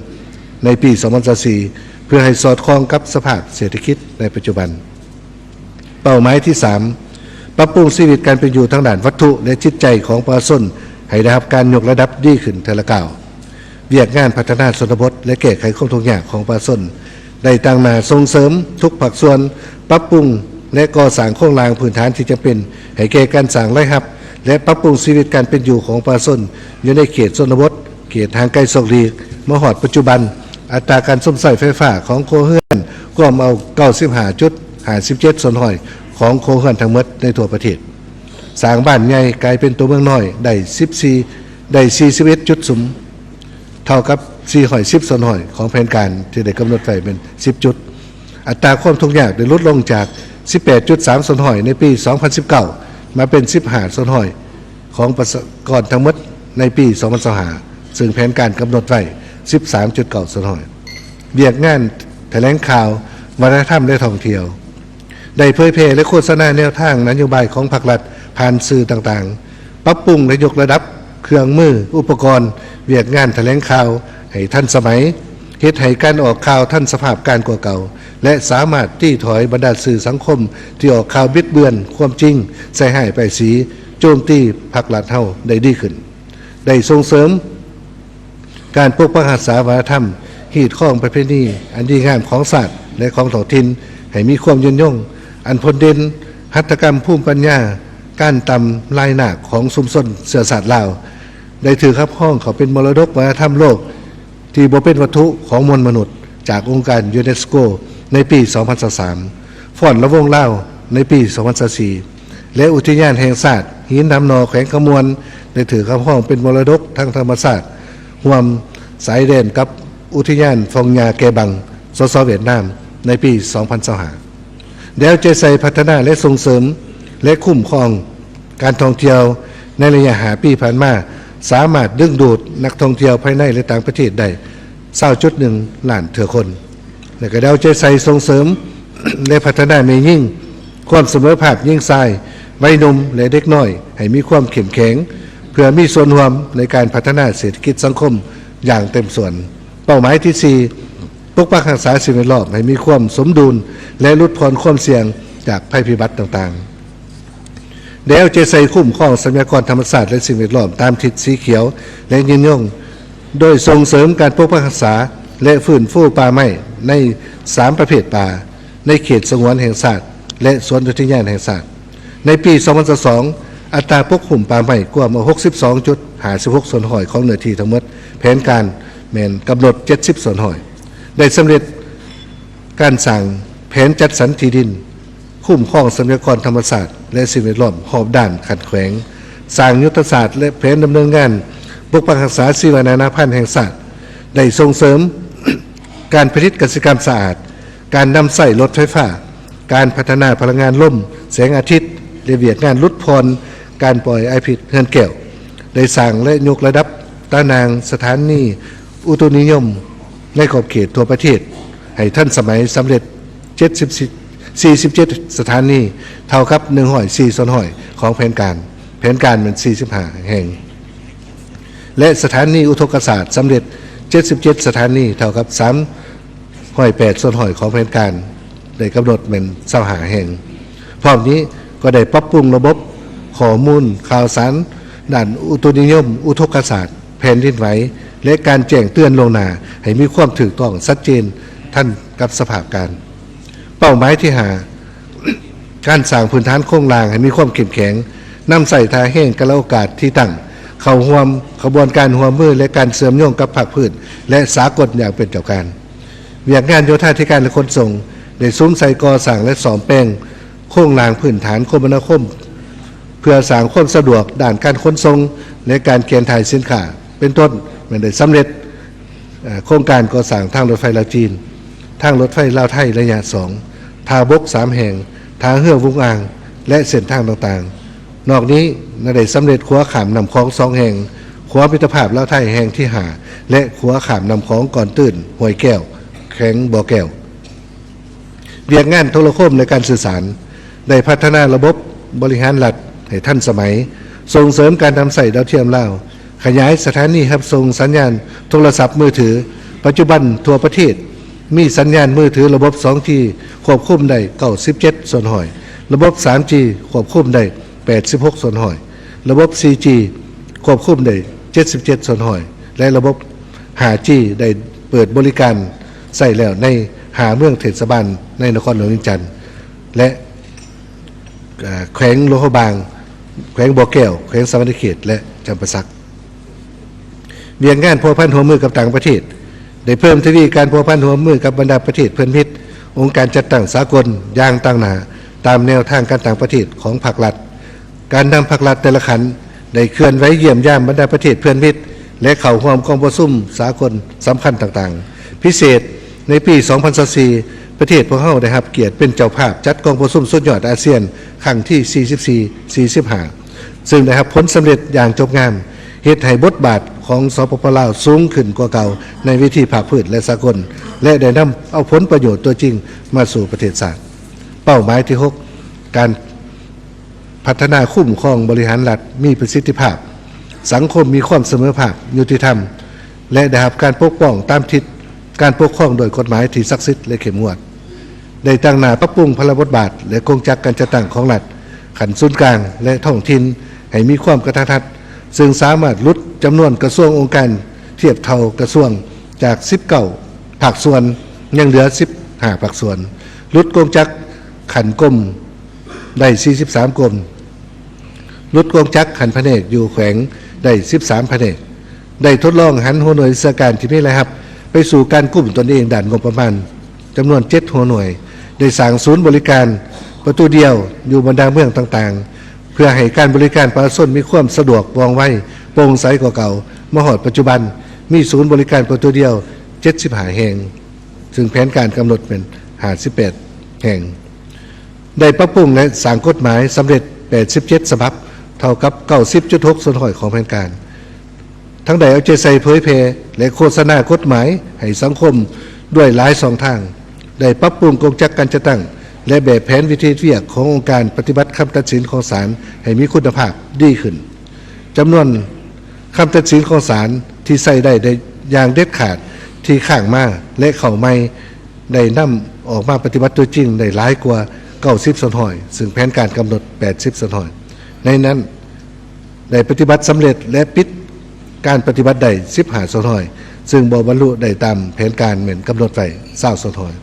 ໃນປີສອງພັນຊາວສີ່ ເພື່ອໃຫ້ສອດຄ່ອງກັບສະພາບເສດຖະກິດໃນປັດຈຸບັນ. ເປົ້າໝາຍທີສາມ ປັບປຸງຊີວິດການເປັນຢູ່ທາງດ້ານວັດຖຸ ແລະ ຈິດໃຈຂອງປະຊາຊົນໃຫ້ໄດ້ຮັບການຍົກລະດັບດີຂຶ້ນເທື່ອລະກ້າວ. ວຽກງານພັດທະນາຊົນນະບົດ ແລະ ແກ້ໄຂຄວາມທຸກຍາກຂອງປະຊາຊົນ ໄດ້ຕັ້ງໜ້າສົ່ງເສີມທຸກພາກສ່ວນ ປັບປຸງ ແລະ ກໍ່ສ້າງໂຄງລ່າງພື້ນຖານທີ່ຈຳເປັນໃຫ້ແກ່ການສ້າງລາຍຮັບ ແລະ ປັບປຸງຊີວິດການເປັນຢູ່ຂອງປະຊາຊົນຢູ່ໃນເຂດຊົນນະບົດ, ເຂດຫ່າງໄກສອກຫຼີກ. ມາຮອດປັດຈຸບັນ, ອັດຕາການຊົມໃຊ້ໄຟຟ້າຂອງຄົວເຮືອນກວມເອົາເກົ້າສິບຫ້າຈຸດຫ້າສິບເຈັດສ່ວນຮ້ອຍຂອງຄົວເຮືອນທັງໝົດໃນທົ່ວປະເທດ. ສ້າງບ້ານໃຫຍ່ກາຍເປັນຕົວເມືອງນ້ອຍໄດ້ສິບສີ່ ໄດ້ສີ່ສິບເອັດຈຸດສຸມ ເທົ່າກັບສີ່ຮ້ອຍສິບສ່ວນຮ້ອຍຂອງແຜນການທີ່ໄດ້ກຳນົດໄວ້ແມ່ນສິບຈຸດ. ອັດຕາຄວາມທຸກຍາກໄດ້ຫຼຸດລົງຈາກສິບແປດຈຸດສາມສ່ວນຮ້ອຍໃນປີສອງພັນສິບເກົ້າ ມາເປັນສິບຫ້າສ່ວນຮ້ອຍຂອງປະຊາກອນທັງໝົດໃນປີສອງພັນຊາວຫ້າ ເຊິ່ງແຜນການກຳນົດໄວ້ສິບສາມຈຸດເກົ້າສ່ວນຮ້ອຍ. ວຽກງານຖະແຫຼງຂ່າວ, ວັດທະນະທຳ ແລະ ທ່ອງທ່ຽວ ໄດ້ເຜີຍແຜ່ ແລະ ໂຄສະນາແນວທາງນະໂຍບາຍຂອງພັກລັດຜ່ານສື່ຕ່າງໆ, ປັບປຸງ ແລະ ຍົກລະດັບເຄື່ອງມື, ອຸປະກອນ, ວຽກງານຖະແຫຼງຂ່າວໃຫ້ທັນສະໄໝ, ເຮັດໃຫ້ການອອກຂ່າວທັນສະພາບການກວ່າເກົ່າ ແລະ ສາມາດຕີຖອຍບັນດາສື່ສັງຄົມທີ່ອອກຂ່າວບິດເບືອນຄວາມຈິງ, ໃສ່ຮ້າຍປ້າຍສີ, ໂຈມຕີພັກລັດເຮົາໄດ້ດີຂຶ້ນ. ໄດ້ສົ່ງເສີມ ການປົກປັກຮັກສາວັດທະນະທຳ, ຮີດຄອງປະເພນີອັນດີງາມຂອງຊາດ ແລະ ຂອງທ້ອງຖິ່ນໃຫ້ມີຄວາມຍືນຍົງ, ອັນພົ້ນເດັ່ນຫັດຖະກຳພູມປັນຍາ, ການຕຳລາຍນາກຂອງຊຸມຊົນເຊື້ອຊາດລາວ ໄດ້ຖືກຮັບຮອງເຂົ້າເປັນມໍລະດົກວັດທະນະທຳໂລກທີ່ບໍ່ເປັນວັດຖຸຂອງມວນມະນຸດ ຈາກອົງການຢູເນສໂກໃນປີສອງພັນຊາວສາມ, ຟ້ອນລະວົງລາວໃນປີສອງພັນຊາວສີ່ ແລະ ອຸທິຍານແຫ່ງຊາດຫີນນາມໜໍ່ ແຂວງຄຳມ່ວນ ໄດ້ຖືກຮັບຮອງເປັນມໍລະດົກທາງທຳມະຊາດ ຮ່ວມສາຍແດນກັບອຸທິຍານຟອງຫຍ້າແກບັງ ສສ ຫວຽດນາມ ໃນປີສອງພັນຊາວຫ້າ. ໄດ້ເອົາໃຈໃສ່ພັດທະນາ ແລະ ສົ່ງເສີມ ແລະ ຄຸ້ມຄອງການທ່ອງທ່ຽວໃນໄລຍະຫ້າປີຜ່ານມາ ສາມາດດຶງດູດນັກທ່ອງທ່ຽວພາຍໃນ ແລະ ຕ່າງປະເທດໄດ້ຊາວຈຸດໜຶ່ງລ້ານເທື່ອຄົນ. ແລະ ກໍໄດ້ເອົາໃຈໃສ່ສົ່ງເສີມ ແລະ ພັດທະນາແມ່ຍິງ, ຄວາມສະເໝີພາບຍິງຊາຍ, ໄວໜຸ່ມ ແລະ ເດັກນ້ອຍ ໃຫ້ມີຄວາມເຂັ້ມແຂງ ເພື່ອມີສ່ວນຮ່ວມໃນການພັດທະນາເສດຖະກິດສັງຄົມຢ່າງເຕັມສ່ວນ. ເປົ້າໝາຍທີສີ່ ປົກປັກຮັກສາສິ່ງແວດລ້ອມໃຫ້ມີຄວາມສົມດຸນ ແລະ ຫຼຸດຜ່ອນຄວາມສ່ຽງຈາກໄພພິບັດຕ່າງໆ. ແລ້ວເອົາໃຈໃສ່ຄຸ້ມຄອງຊັບພະຍາກອນທຳມະຊາດ ແລະ ສິ່ງແວດລ້ອມຕາມທິດສີຂຽວ ແລະ ຍືນຍົງ ໂດຍສົ່ງເສີມການປົກປັກຮັກສາ ແລະ ຟື້ນຟູປ່າໄມ້ໃນສາມປະເພດປ່າ ໃນເຂດສະຫງວນແຫ່ງຊາດ ແລະ ສວນອຸທິຍານແຫ່ງຊາດ. ໃນປີສອງພັນຊາວສອງ ອັດຕາປົກຫຸ້ມປ່າໄມ້ກວມເອົາຫົກສິບສອງຈຸດຫ້າສິບຫົກສ່ວນຮ້ອຍຂອງເນື້ອທີ່ທັງໝົດແຜນການ ແມ່ນກຳນົດເຈັດສິບສ່ວນຮ້ອຍ. ໄດ້ສຳເລັດການສ້າງແຜນຈັດສັນທີ່ດິນ ຄຸ້ມຄອງຊັບພະຍາກອນທຳມະຊາດ ແລະ ສິ່ງແວດລ້ອມຮອບດ້ານຂັ້ນແຂວງ, ສ້າງຍຸດທະສາດ ແລະ ແຜນດຳເນີນງານປົກປັກຮັກສາຊີວະນານາພັນແຫ່ງຊາດ, ໄດ້ສົ່ງເສີມການຜະລິດກະສິກຳສະອາດ, ການນຳໃຊ້ລົດໄຟຟ້າ, ການພັດທະນາພະລັງງານລົມ, ແສງອາທິດ ແລະ ວຽກງານຫຼຸດຜ່ອນການປ່ອຍອາຍພິດເຮືອນແກ້ວ, ໄດ້ສ້າງ ແລະ ຍົກລະດັບຕາໜ່າງສະຖານີອຸຕຸນິຍົມໃນຂອບເຂດທົ່ວປະເທດໃຫ້ທັນສະໄໝ, ສຳເລັດເຈັດສິບ ສີ່ສິບເຈັດສະຖານີ, ເທົ່າກັບໜຶ່ງຮ້ອຍສີ່ສ່ວນຮ້ອຍຂອງແຜນການ, ແຜນການແມ່ນສີ່ສິບຫ້າແຫ່ງ. ແລະ ສະຖານີອຸທົກກະສາດສຳເລັດເຈັດສິບເຈັດສະຖານີ, ເທົ່າກັບສາມຮ້ອຍແປດສ່ວນຮ້ອຍຂອງແຜນການ ໄດ້ກຳນົດແມ່ນຊາວຫ້າແຫ່ງ. ພ້ອມນີ້ກໍໄດ້ປັບປຸງລະບົບຂໍ້ມູນຂ່າວສານດ້ານອຸຕຸນິຍົມອຸທົກກະສາດ, ແຜ່ນດິນໄຫວ ແລະ ການແຈ້ງເຕືອນລ່ວງໜ້າໃຫ້ມີຄວາມຖືກຕ້ອງ, ຊັດເຈນ, ທັນກັບສະພາບການ. ເປົ້າໝາຍທີຫ້າ ການສ້າງພື້ນຖານໂຄງລ່າງໃຫ້ມີຄວາມເຂັ້ມແຂງ, ນຳໃຊ້ທ່າແຮງກາລະໂອກາດທີ່ຕັ້ງ, ເຂົ້າຮ່ວມຂະບວນການຮ່ວມມື ແລະ ການເຊື່ອມໂຍງກັບພາກພື້ນ ແລະ ສາກົນຢ່າງເປັນເຈົ້າການ. ວຽກງານໂຍທາທິການ ແລະ ຂົນສົ່ງ ໄດ້ສຸມໃສ່ກໍ່ສ້າງ ແລະ ສ້ອມແປງໂຄງລ່າງພື້ນຖານຄົມມະນາຄົມ ເພື່ອສ້າງຄວາມສະດວກດ້ານການຂົນສົ່ງ ແລະ ການເຄື່ອນຖ່າຍສິນຄ້າ ເປັນຕົ້ນ ແມ່ນໄດ້ສຳເລັດ ເອີ່ ໂຄງການກໍ່ສ້າງທາງລົດໄຟລາວ-ຈີນ, ທາງລົດໄຟລາວ-ໄທໄລຍະສອງ, ທ່າບົກສາມແຫ່ງ, ທ່າເຮືອວຸງອ່າງ ແລະ ເສັ້ນທາງຕ່າງໆ. ນອກນີ້ຍັງໄດ້ສຳເລັດຂົວຂ້າມນ້ຳຂອງສອງແຫ່ງ, ຂົວມິດຕະພາບລາວ-ໄທແຫ່ງທີຫ້າ ແລະ ຂົວຂ້າມນ້ຳຂອງກ່ອນຕື້ນຫ້ວຍແກ້ວ ແຂວງບໍ່ແກ້ວ. ວຽກງານໂທລະຄົມ ແລະ ການສື່ສານ ໄດ້ພັດທະນາລະບົບບໍລິຫານລັດໃຫ້ທັນສະໄໝ, ສົ່ງເສີມການນຳໃຊ້ດາວທຽມລາວ, ຂະຫຍາຍສະຖານີຮັບສົ່ງສັນຍານໂທລະສັບມືຖື. ປັດຈຸບັນທົ່ວປະເທດມີສັນຍານມືຖືລະບົບສອງຈີ ຄວບຄຸມໄດ້ເກົ້າສິບເຈັດສ່ວນຮ້ອຍ, ລະບົບສາມຈີຄວບຄຸມໄດ້ແປດສິບຫົກສ່ວນຮ້ອຍ, ລະບົບສີ່ຈີຄວບຄຸມໄດ້ເຈັດສິບເຈັດສ່ວນຮ້ອຍ ແລະ ລະບົບຫ້າຈີໄດ້ເປີດບໍລິການໃຊ້ແລ້ວໃນຫ້າເມືອງເທດສະບານໃນນະຄອນຫຼວງວຽງຈັນ ແລະ ເອີ່ ແຂວງຫຼວງພະບາງ, ແຂວງບໍ່ແກ້ວ, ແຂວງສະຫວັນນະເຂດ ແລະ ຈຳປາສັກ. ວຽກງານພົວພັນຮ່ວມມືກັບຕ່າງປະເທດ ໄດ້ເພີ່ມທະວີການພົວພັນຮ່ວມມືກັບບັນດາປະເທດເພື່ອນມິດ, ອົງການຈັດຕັ້ງສາກົນຢ່າງຕັ້ງໜ້າ ຕາມແນວທາງການຕ່າງປະເທດຂອງພາກລັດ. ການນຳພາກລັດແຕ່ລະຂັ້ນໄດ້ເຄື່ອນໄຫວຢ້ຽມຢາມບັນດາປະເທດເພື່ອນມິດ ແລະ ເຂົ້າຮ່ວມກອງປະຊຸມສາກົນສຳຄັນຕ່າງໆ. ພິເສດ, ໃນປີສອງພັນຊາວສີ່ ປະເທດພວກເຮົາໄດ້ຮັບກຽດເປັນເຈົ້າພາບຈັດກອງປະຊຸມສຸດຍອດອາຊຽນຄັ້ງທີສີ່ສິບສີ່ ສີ່ສິບຫ້າ ຊຶ່ງໄດ້ຮັບຜົນສຳເລັດຢ່າງຈົບງາມ, ເຮັດໃຫ້ບົດບາດຂອງ ສປປ ລາວ ສູງຂຶ້ນກວ່າເກົ່າໃນເວທີພາກພື້ນ ແລະ ສາກົນ ແລະ ໄດ້ນຳເອົາຜົນປະໂຫຍດຕົວຈິງມາສູ່ປະເທດຊາດ. ເປົ້າໝາຍທີຫົກ ການ ພັດທະນາຄຸ້ມຄອງບໍລິຫານລັດມີປະສິດທິພາບ, ສັງຄົມມີຄວາມສະເໝີພາບ, ຍຸຕິທຳ ແລະ ໄດ້ຮັບການປົກປ້ອງຕາມທິດການປົກຄອງໂດຍກົດໝາຍທີ່ສັກສິດ ແລະ ເຂັ້ມງວດ. ໄດ້ຕັ້ງໜ້າປັບປຸງພາລະບົດບາດ ແລະ ກົງຈັກການຈັດຕັ້ງຂອງລັດຂັ້ນສູນກາງ ແລະ ທ້ອງຖິ່ນໃຫ້ມີຄວາມກະທັດຮັດ, ເຊິ່ງສາມາດຫຼຸດຈຳນວນກະຊວງອົງການທຽບເທົ່າກະຊວງຈາກສິບເກົ້າພາກສ່ວນ ຍັງເຫຼືອສິບຫ້າພາກສ່ວນ, ຫຼຸດກົງຈັກຂັ້ນກົມ ໄດ້ສີ່ສິບສາມກົມ, ຫຼຸດກົງຈັກຂັ້ນພະແນກຢູ່ແຂວງໄດ້ສິບສາມພະແນກ, ໄດ້ທົດລອງຫັນຫົວໜ່ວຍວິຊາການທີ່ມີລາຍຮັບໄປສູ່ການກຸ້ມຕົນເອງດ້ານງົບປະມານຈຳນວນເຈັດຫົວໜ່ວຍ, ໄດ້ສ້າງສູນບໍລິການປະຕູດຽວຢູ່ບັນດາເມືອງຕ່າງໆ ເພື່ອໃຫ້ການບໍລິການປະຊາຊົນມີຄວາມສະດວກ ວ່ອງໄວ ໂປ່ງໃສກວ່າເກົ່າ. ມາຮອດປັດຈຸບັນ ມີສູນບໍລິການປະຕູດຽວເຈັດສິບຫ້າແຫ່ງ, ເຊິ່ງແຜນການກຳນົດແມ່ນຫ້າສິບແປດແຫ່ງ. ໄດ້ປັບປຸງ ແລະ ສ້າງກົດໝາຍສຳເລັດແປດສິບເຈັດສະບັບ, ເທົ່າກັບເກົ້າສິບຈຸດຫົກສ່ວນຮ້ອຍຂອງແຜນການ. ທັງໄດ້ເອົາໃຈໃສ່ເຜີຍແຜ່ ແລະ ໂຄສະນາກົດໝາຍໃຫ້ສັງຄົມດ້ວຍຫຼາຍຊ່ອງທາງ, ໄດ້ປັບປຸງກົງຈັກການຈັດຕັ້ງ ແລະ ແບບແຜນວິທີເຮັດວຽກຂອງອົງການປະຕິບັດຄຳຕັດສິນຂອງສານໃຫ້ມີຄຸນນະພາບດີຂຶ້ນ. ຈຳນວນຄຳຕັດສິນຂອງສານທີ່ໃຊ້ໄດ້ ໄດ້ຢ່າງເດັດຂາດ ທີ່ຄ້າງມາ ແລະ ເຂົ້າໃໝ່ ໄດ້ນຳອອກມາປະຕິບັດຕົວຈິງໄດ້ຫຼາຍກວ່າເກົ້າສິບສ່ວນຮ້ອຍ ຊຶ່ງແຜນການກຳນົດແປດສິບສ່ວນຮ້ອຍ. ໃນນັ້ນ ໄດ້ປະຕິບັດສຳເລັດ ແລະ ປິດການປະຕິບັດໄດ້ສິບຫ້າສ່ວນຮ້ອຍ ຊຶ່ງບໍ່ບັນລຸໄດ້ຕາມແຜນການແມ່ນກຳນົດໄວ້ຊາວສ່ວນຮ້ອຍ.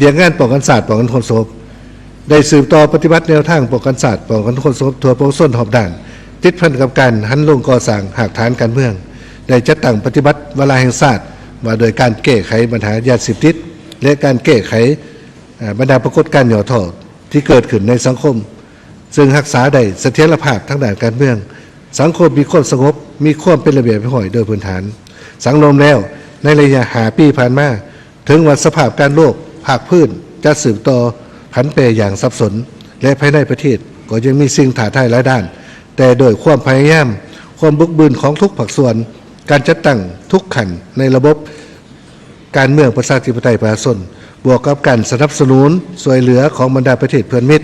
ວຽກງານປ້ອງກັນຊາດ ປ້ອງກັນຄວາມສະຫງົບ ໄດ້ສືບຕໍ່ປະຕິບັດແນວທາງປ້ອງກັນຊາດ ປ້ອງກັນຄວາມສະຫງົບທົ່ວປວງຊົນຮອບດ້ານ ຕິດພັນກັບການຫັນລົງກໍ່ສ້າງຮາກຖານການເມືອງ, ໄດ້ຈັດຕັ້ງປະຕິບັດວາລະແຫ່ງຊາດ ວ່າດ້ວຍການແກ້ໄຂບັນຫາຢາເສບຕິດ ແລະ ການແກ້ໄຂ ເອີ່ ບັນດາປາກົດການຫຍໍ້ທໍ້ທີ່ເກີດຂຶ້ນໃນສັງຄົມ, ເຊິ່ງຮັກສາໄດ້ສະຖຽນລະພາບທາງດ້ານການເມືອງ, ສັງຄົມມີຄວາມສະຫງົບ, ມີຄວາມເປັນລະບຽບຮຽບຮ້ອຍໂດຍພື້ນຖານ. ສັງລວມແລ້ວ, ໃນໄລຍະຫ້າປີຜ່ານມາ, ເຖິງວ່າສະພາບການໂລກພາກພື້ນຈະສືບຕໍ່ຜັນແປຢ່າງສັບສົນ ແລະ ພາຍໃນປະເທດກໍຍັງມີສິ່ງທ້າທາຍຫຼາຍດ້ານ, ແຕ່ດ້ວຍຄວາມພະຍາຍາມ, ຄວາມບຶກບືນຂອງທຸກພາກສ່ວນ, ການຈັດຕັ້ງທຸກຂັ້ນໃນລະບົບ ການເມືອງປະຊາທິປະໄຕປະຊາຊົນ, ບວກກັບການສະໜັບສະໜູນຊ່ວຍເຫຼືອຂອງບັນດາປະເທດເພື່ອນມິດ,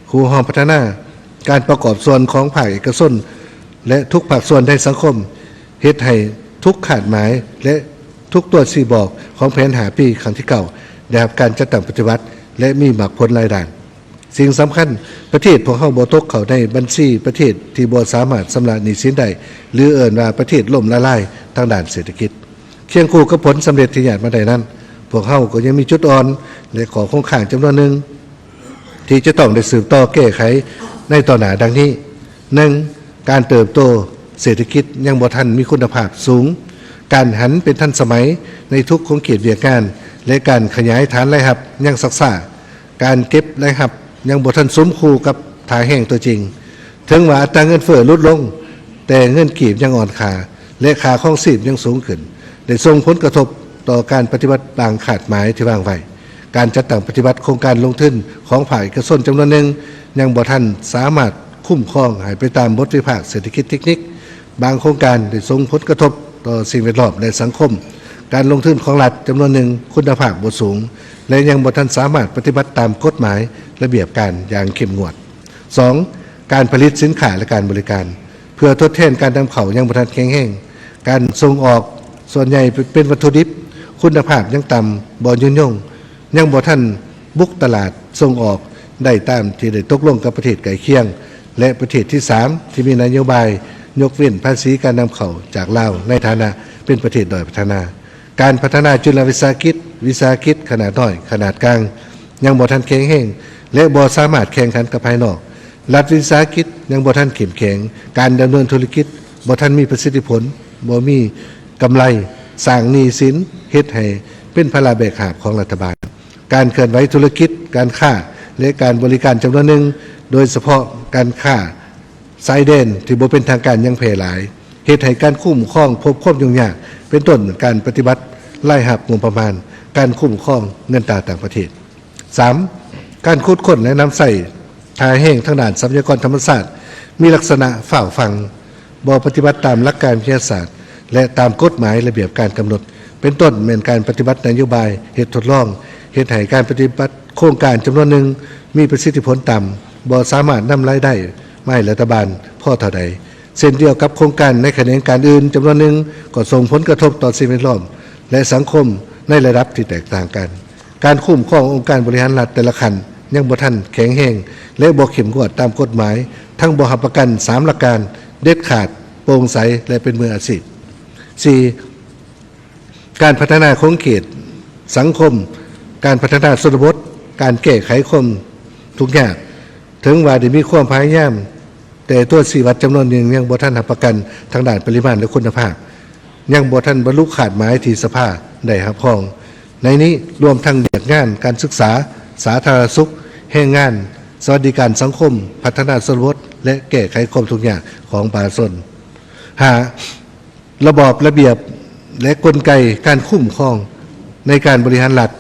ຄູ່ຮ່ວມພັດທະນາ, ການປະກອບສ່ວນຂອງພາກເອກະຊົນ ແລະ ທຸກພາກສ່ວນໃນສັງຄົມ, ເຮັດໃຫ້ທຸກຄາດໝາຍ ແລະ ທຸກຕົວຊີ້ບອກຂອງແຜນຫ້າປີຄັ້ງທີເກົ້າ ໄດ້ຮັບການຈັດຕັ້ງປະຕິບັດ ແລະ ມີໝາກຜົນຫຼາຍດ້ານ. ສິ່ງສຳຄັນ, ປະເທດພວກເຮົາບໍ່ຕົກເຂົ້າໃນບັນຊີປະເທດທີ່ບໍ່ສາມາດຊຳລະໜີ້ສິນໄດ້ ຫຼື ເອີ້ນວ່າປະເທດລົ້ມລະລາຍທາງດ້ານເສດຖະກິດ. ຄຽງຄູ່ກັບຜົນສຳເລັດທີ່ຍາດມາໄດ້ນັ້ນ, ພວກເຮົາກໍຍັງມີຈຸດອ່ອນ ແລະ ຂໍ້ຄົງຄ້າງຈຳນວນໜຶ່ງ ທີ່ຈະຕ້ອງໄດ້ສືບຕໍ່ແກ້ໄຂໃນຕໍ່ໜ້າ ດັ່ງນີ້: ໜຶ່ງ, ການເຕີບໂຕເສດຖະກິດຍັງບໍ່ທັນມີຄຸນນະພາບສູງ, ການຫັນເປັນທັນສະໄໝໃນທຸກຂົງເຂດວຽກງານ ແລະ ການຂະຫຍາຍຖານລາຍຮັບຍັງຊັກຊ້າ, ການເກັບລາຍຮັບຍັງບໍ່ທັນສົມຄູ່ກັບທ່າແຮງຕົວຈິງ. ເຖິງວ່າອັດຕາເງິນເຟີ້ຫຼຸດລົງ, ແຕ່ເງິນກີບຍັງອ່ອນຄ່າ ແລະ ຄ່າຄອງຊີບຍັງສູງຂຶ້ນ, ໄດ້ສົ່ງຜົນກະທົບຕໍ່ການປະຕິບັດບາງຄາດໝາຍທີ່ວາງໄວ້. ການຈັດຕັ້ງປະຕິບັດໂຄງການລົງທຶນຂອງພາກເອກະຊົນຈຳນວນໜຶ່ງ ຍັງບໍ່ທັນສາມາດຄຸ້ມຄອງໃຫ້ໄປຕາມບົດວິພາກເສດຖະກິດເຕັກນິກ. ບາງໂຄງການໄດ້ສົ່ງຜົນກະທົບຕໍ່ສິ່ງແວດລ້ອມ ແລະ ສັງຄົມ. ການລົງທຶນຂອງລັດຈຳນວນໜຶ່ງຄຸນນະພາບບໍ່ສູງ ແລະ ຍັງບໍ່ທັນສາມາດປະຕິບັດຕາມກົດໝາຍລະບຽບການຢ່າງເຂັ້ມງວດ. ສອງ, ການຜະລິດສິນຄ້າ ແລະ ການບໍລິການ ເພື່ອທົດແທນການນຳເຂົ້າຍັງບໍ່ທັນແຂງແຮງ. ການສົ່ງອອກສ່ວນໃຫຍ່ເປັນວັດຖຸດິບຄຸນນະພາບຍັງຕ່ຳ, ບໍ່ຍືນຍົງ, ຍັງບໍ່ທັນບຸກຕະຫຼາດສົ່ງອອກໄດ້ຕາມທີ່ໄດ້ຕົກລົງກັບປະເທດໃກ້ຄຽງ ແລະ ປະເທດທີສາມ ທີ່ມີນະໂຍບາຍຍົກເວັ້ນພາສີການນຳເຂົ້າຈາກລາວໃນຖານະເປັນປະເທດດ້ອຍພັດທະນາ. ການພັດທະນາຈຸລະວິສາຫະກິດ, ວິສາຫະກິດຂະໜາດນ້ອຍ, ຂະໜາດກາງ ຍັງບໍ່ທັນແຂງແຮງ ແລະ ບໍ່ສາມາດແຂ່ງຂັນກັບພາຍນອກ. ລັດວິສາຫະກິດຍັງບໍ່ທັນເຂັ້ມແຂງ, ການດຳເນີນທຸລະກິດບໍ່ທັນມີປະສິດທິຜົນ, ບໍ່ມີກຳໄລ, ສ້າງໜີ້ສິນ, ເຮັດໃຫ້ເປັນພາລະແບກຫາບຂອງລັດຖະບານ. ການເຄື່ອນໄຫວທຸລະກິດ, ການຄ້າ ແລະ ການບໍລິການຈຳນວນໜຶ່ງ, ໂດຍສະເພາະການຄ້າ ຊາຍແດນທີ່ບໍ່ເປັນທາງການຍັງແຜ່ຫຼາຍ, ເຮັດໃຫ້ການຄຸ້ມຄອງພົບຄວາມຫຍຸ້ງຍາກ, ເປັນຕົ້ນການປະຕິບັດລາຍຮັບງົບປະມານ, ການຄຸ້ມຄອງເງິນຕາຕ່າງປະເທດ. ສາມ, ການຂຸດຄົ້ນ ແລະ ນຳໃຊ້ທ່າແຮງທາງດ້ານຊັບພະຍາກອນທຳມະຊາດ ມີລັກສະນະຟ້າວຟັ່ງ, ບໍ່ປະຕິບັດຕາມຫຼັກການວິທະຍາສາດ ແລະ ຕາມກົດໝາຍລະບຽບການກຳນົດ, ເປັນຕົ້ນແມ່ນການປະຕິບັດນະໂຍບາຍເຮັດທົດລອງ, ເຮັດໃຫ້ການປະຕິບັດໂຄງການຈຳນວນໜຶ່ງມີປະສິດທິຜົນຕ່ຳ, ບໍ່ສາມາດນຳລາຍໄດ້ມາໃຫ້ລັດຖະບານພໍເທົ່າໃດ. ເຊັ່ນດຽວກັບໂຄງການໃນຂະແໜງການອື່ນຈຳນວນໜຶ່ງ ກໍສົ່ງຜົນກະທົບຕໍ່ສິ່ງແວດລ້ອມ ແລະ ສັງຄົມໃນລະດັບທີ່ແຕກຕ່າງກັນ. ການຄຸ້ມຄອງອົງການບໍລິຫານລັດແຕ່ລະຂັ້ນຍັງບໍ່ທັນແຂງແຮງ ແລະ ບໍ່ເຂັ້ມງວດຕາມກົດໝາຍ, ທັງບໍ່ຮັບປະກັນສາມຫຼັກການເດັດຂາດ, ໂປ່ງໃສ ແລະ ເປັນມືອາຊີບ. ສີ່, ການພັດທະນາຂົງເຂດສັງຄົມ, ການພັດທະນາຊົນນະບົດ, ການແກ້ໄຂຄວາມທຸກຍາກ, ເຖິງວ່າໄດ້ມີຄວາມພະຍາຍາມ, ແຕ່ຕົວຊີ້ວັດຈຳນວນໜຶ່ງຍັງບໍ່ທັນຮັບປະກັນທາງດ້ານປະລິມານ ແລະ ຄຸນນະພາບ, ຍັງບໍ່ທັນບັນລຸຄາດໝາຍທີ່ສະພາໄດ້ຮັບຮອງ. ໃນນີ້ລວມທັງວຽກງານການສຶກສາ, ສາທາລະນະສຸກ, ແຮງງານ, ສະຫວັດດີການສັງຄົມ, ພັດທະນາຊົນນະບົດ ແລະ ແກ້ໄຂຄວາມທຸກຍາກຂອງປະຊາຊົນ. ຫ້າ, ລະບອບລະບຽບ ແລະ ກົນໄກການຄຸ້ມຄອງໃນການບໍລິຫານລັດ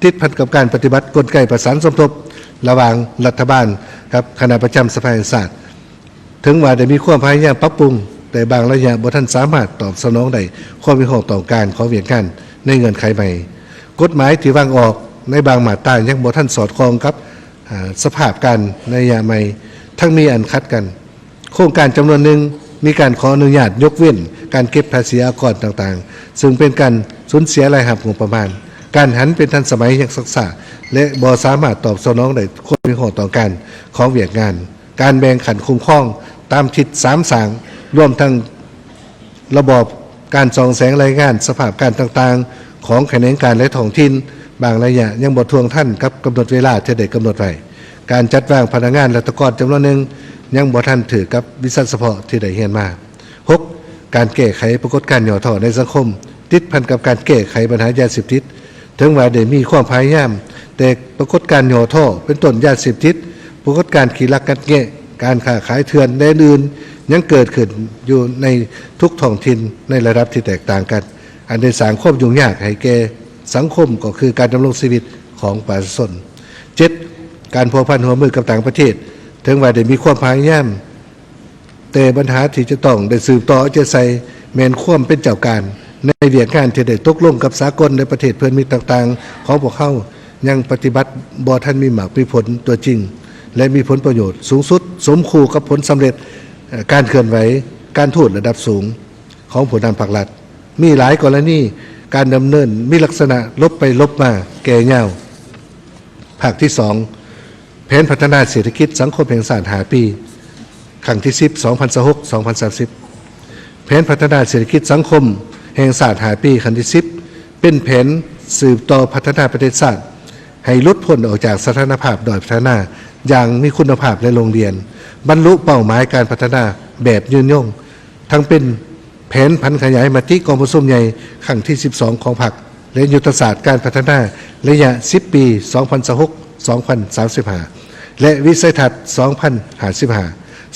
ຕິດພັນກັບການປະຕິບັດກົນໄກປະສານສົມທົບລະຫວ່າງລັດຖະບານກັບຄະນະປະຈຳສະພາແຫ່ງຊາດ. ເຖິງວ່າໄດ້ມີຄວາມພະຍາຍາມປັບປຸງ, ແຕ່ບາງໄລຍະບໍ່ທັນສາມາດຕອບສະໜອງໄດ້ຄວາມຮຽກຮ້ອງຕ້ອງການຂອງວຽກງານໃນເງື່ອນໄຂໃໝ່. ກົດໝາຍທີ່ວາງອອກໃນບາງມາດຕາຍັງບໍ່ທັນສອດຄ່ອງກັບ ອາ ສະພາບການໃນໄລຍະໃໝ່, ທັງມີອັນຂັດກັນ. ໂຄງການຈຳນວນໜຶ່ງ ມີການຂໍອະນຸຍາດຍົກເວັ້ນການເກັບພາສີອາກອນຕ່າງໆ ຊຶ່ງເປັນການສູນເສຍລາຍຮັບງົບປະມານ, ການຫັນເປັນທັນສະໄໝຍັງຊັກຊ້າ ແລະ ບໍ່ສາມາດຕອບສະໜອງໄດ້ຄວາມຮຽກຮ້ອງຕ້ອງການຂອງວຽກງານ, ການແບ່ງຂັ້ນຄຸ້ມຄອງຕາມທິດສາມສ້າງ, ລວມທັງ ລະບອບການສ່ອງແສງລາຍງານສະພາບການຕ່າງໆ ຂອງຂະແໜງການ ແລະ ທ້ອງຖິ່ນ, ບາງໄລຍະຍັງບໍ່ທ່ວງທັນກັບກຳນົດເວລາທີ່ໄດ້ກຳນົດໄວ້. ການຈັດວາງພະນັກງານລັດຖະກອນຈຳນວນໜຶ່ງຍັງບໍ່ທັນຖືກກັບວິຊາສະເພາະທີ່ໄດ້ຮຽນມາ. ຫົກ, ການແກ້ໄຂປາກົດການຫຍໍ້ທໍ້ໃນສັງຄົມ ຕິດພັນກັບການແກ້ໄຂບັນຫາຢາເສບຕິດ. ເຖິງວ່າໄດ້ມີຄວາມພະຍາຍາມ, ແຕ່ປາກົດການຫຍໍ້ທໍ້ ເປັນຕົ້ນຢາເສບຕິດ, ປາກົດການຂີ້ລັກງັດແງະ, ການຄ້າຂາຍເຖື່ອນ ແລະ ອື່ນໆ ຍັງເກີດຂຶ້ນຢູ່ໃນທຸກທ້ອງຖິ່ນໃນລະດັບທີ່ແຕກຕ່າງກັນ, ອັນໄດ້ສ້າງຄວາມຫຍຸ້ງຍາກໃຫ້ແກ່ສັງຄົມ ກໍຄືການດຳລົງຊີວິດຂອງປະຊາຊົນ. ເຈັດ, ການພົວພັນຮ່ວມມືກັບຕ່າງປະເທດ. ເຖິງວ່າໄດ້ມີຄວາມພະຍາຍາມ, ແຕ່ບັນຫາທີ່ຈະຕ້ອງໄດ້ສືບຕໍ່ເອົາໃຈໃສ່ ແມ່ນຄວາມເປັນເຈົ້າການໃນວຽກງານທີ່ໄດ້ຕົກລົງກັບສາກົນ ແລະ ປະເທດເພື່ອນມິດຕ່າງໆຂອງພວກເຮົາ ຍັງປະຕິບັດບໍ່ທັນມີໝາກມີຜົນຕົວຈິງ ແລະ ມີຜົນປະໂຫຍດສູງສຸດ ສົມຄູ່ກັບຜົນສຳເລັດ ເອີ່ ການເຄື່ອນໄຫວການທູດລະດັບສູງຂອງຜູ້ນຳພັກລັດ. ມີຫຼາຍກໍລະນີການດຳເນີນມີລັກສະນະຫຼົບໄປຫຼົບມາແກ່ຍາວ. ພາກທີສອງ, ແຜນພັດທະນາເສດຖະກິດສັງຄົມແຫ່ງຊາດຫ້າປີ ຄັ້ງທີສິບ ສອງພັນຊາວຫົກ ສອງພັນສາມສິບ. ແຜນພັດທະນາເສດຖະກິດສັງຄົມແຫ່ງຊາດຫ້າປີ ຄັ້ງທີສິບ ເປັນແຜນສືບຕໍ່ພັດທະນາປະເທດຊາດໃຫ້ຫຼຸດພົ້ນອອກຈາກສະຖານະພາບດ້ອຍພັດທະນາຢ່າງມີຄຸນນະພາບ ແລະ ລົງລຽນ ບັນລຸເປົ້າໝາຍການພັດທະນາແບບຍືນຍົງ, ທັງເປັນ ແຜນຜັນຂະຫຍາຍມະຕິກອງປະຊຸມໃຫຍ່ຄັ້ງທີສິບສອງຂອງພັກ ແລະ ຍຸດທະສາດການພັດທະນາໄລຍະສິບປີ ສອງພັນຊາວຫົກ ສອງພັນສາມສິບຫ້າ ແລະ ວິໄສທັດສອງພັນຫ້າສິບຫ້າ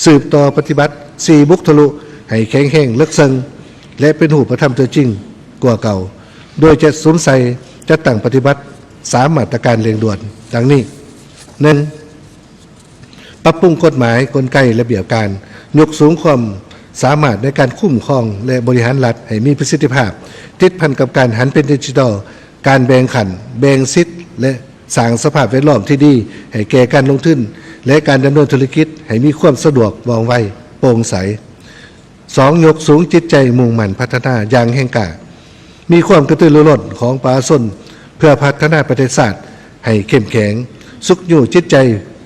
ສືບຕໍ່ປະຕິບັດສີ່ບຸກທະລຸໃຫ້ແຂງແຮງເລິກເຊິ່ງ ແລະ ເປັນຮູບປະທຳຕົວຈິງກວ່າເກົ່າ, ໂດຍຈະສຸມໃສ່ຈັດຕັ້ງປະຕິບັດສາມມາດຕະການເລັ່ງດ່ວນ ດັ່ງນີ້: ໜຶ່ງ ປັບປຸງກົດໝາຍ, ກົນໄກ, ລະບຽບການ, ຍົກສູງຄວາມສາມາດໃນການຄຸ້ມຄອງ ແລະ ບໍລິຫານລັດໃຫ້ມີປະສິດທິພາບ, ຕິດພັນກັບການຫັນເປັນດິຈິຕອລ, ການແບ່ງຂັ້ນ, ແບ່ງສິດ ແລະ ສ້າງສະພາບແວດລ້ອມທີ່ດີໃຫ້ແກ່ການລົງທຶນ ແລະ ການດຳເນີນທຸລະກິດໃຫ້ມີຄວາມສະດວກ, ວ່ອງໄວ, ໂປ່ງໃສ. ສອງ, ຍົກສູງຈິດໃຈມຸ່ງໝັ້ນພັດທະນາຢ່າງແຮງກ້າ, ມີຄວາມກະຕືລືລົ້ນຂອງປະຊາຊົນເພື່ອພັດທະນາປະເທດຊາດໃຫ້ເຂັ້ມແຂງ, ຊຸກຍູ້ຈິດໃຈ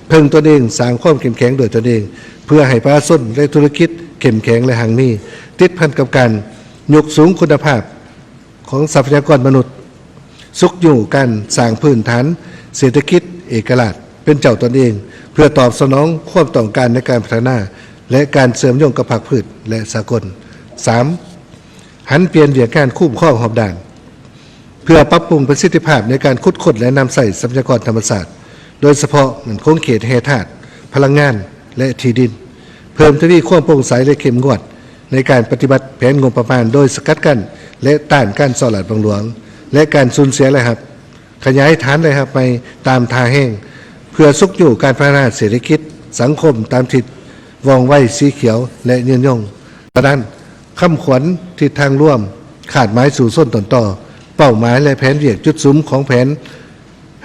ເພິ່ງຕົນເອງ, ສ້າງຄວາມເຂັ້ມແຂງດ້ວຍຕົນເອງ, ເພື່ອໃຫ້ປະຊາຊົນ ແລະ ທຸລະກິດເຂັ້ມແຂງ ແລະ ຮັ່ງມີ, ຕິດພັນກັບການຍົກສູງຄຸນນະພາບ ຂອງຊັບພະຍາກອນມະນຸດ, ຊຸກຍູ້ການສ້າງພື້ນຖານເສດຖະກິດເອກະລາດເປັນເຈົ້າຕົນເອງ ເພື່ອຕອບສະໜອງຄວາມຕ້ອງການໃນການພັດທະນາ ແລະ ການເຊື່ອມໂຍງກັບພາກພື້ນ ແລະ ສາກົນ. ສາມ, ຫັນປ່ຽນວຽກງານຄຸ້ມຄອງຮອບດ້ານ ເພື່ອປັບປຸງປະສິດທິພາບໃນການຂຸດຄົ້ນ ແລະ ນຳໃຊ້ຊັບພະຍາກອນທຳມະຊາດ, ໂດຍສະເພາະແມ່ນຂົງເຂດແຮ່ທາດ, ພະລັງງານ ແລະ ທີ່ດິນ, ເພີ່ມທະວີຄວາມໂປ່ງໃສ ແລະ ເຂັ້ມງວດໃນການປະຕິບັດແຜນງົບປະມານ ໂດຍສະກັດກັ້ນ ແລະ ຕ້ານການສໍ້ລາດບັງຫຼວງ ແລະ ການສູນເສຍລາຍຮັບ, ຂະຫຍາຍຖານລາຍຮັບໃໝ່ຕາມທ່າແຮງ ເພື່ອຊຸກຍູ້ການພັດທະນາເສດຖະກິດສັງຄົມຕາມທິດ ວ່ອງໄວ, ສີຂຽວ ແລະ ຍືນຍົງ. ສະນັ້ນ, ຄຳຂວັນທິດທາງລວມ, ຄາດໝາຍສູ້ຊົນຕົ້ນຕໍ, ເປົ້າໝາຍ ແລະ ແຜນວຽກຈຸດສຸມຂອງແຜນ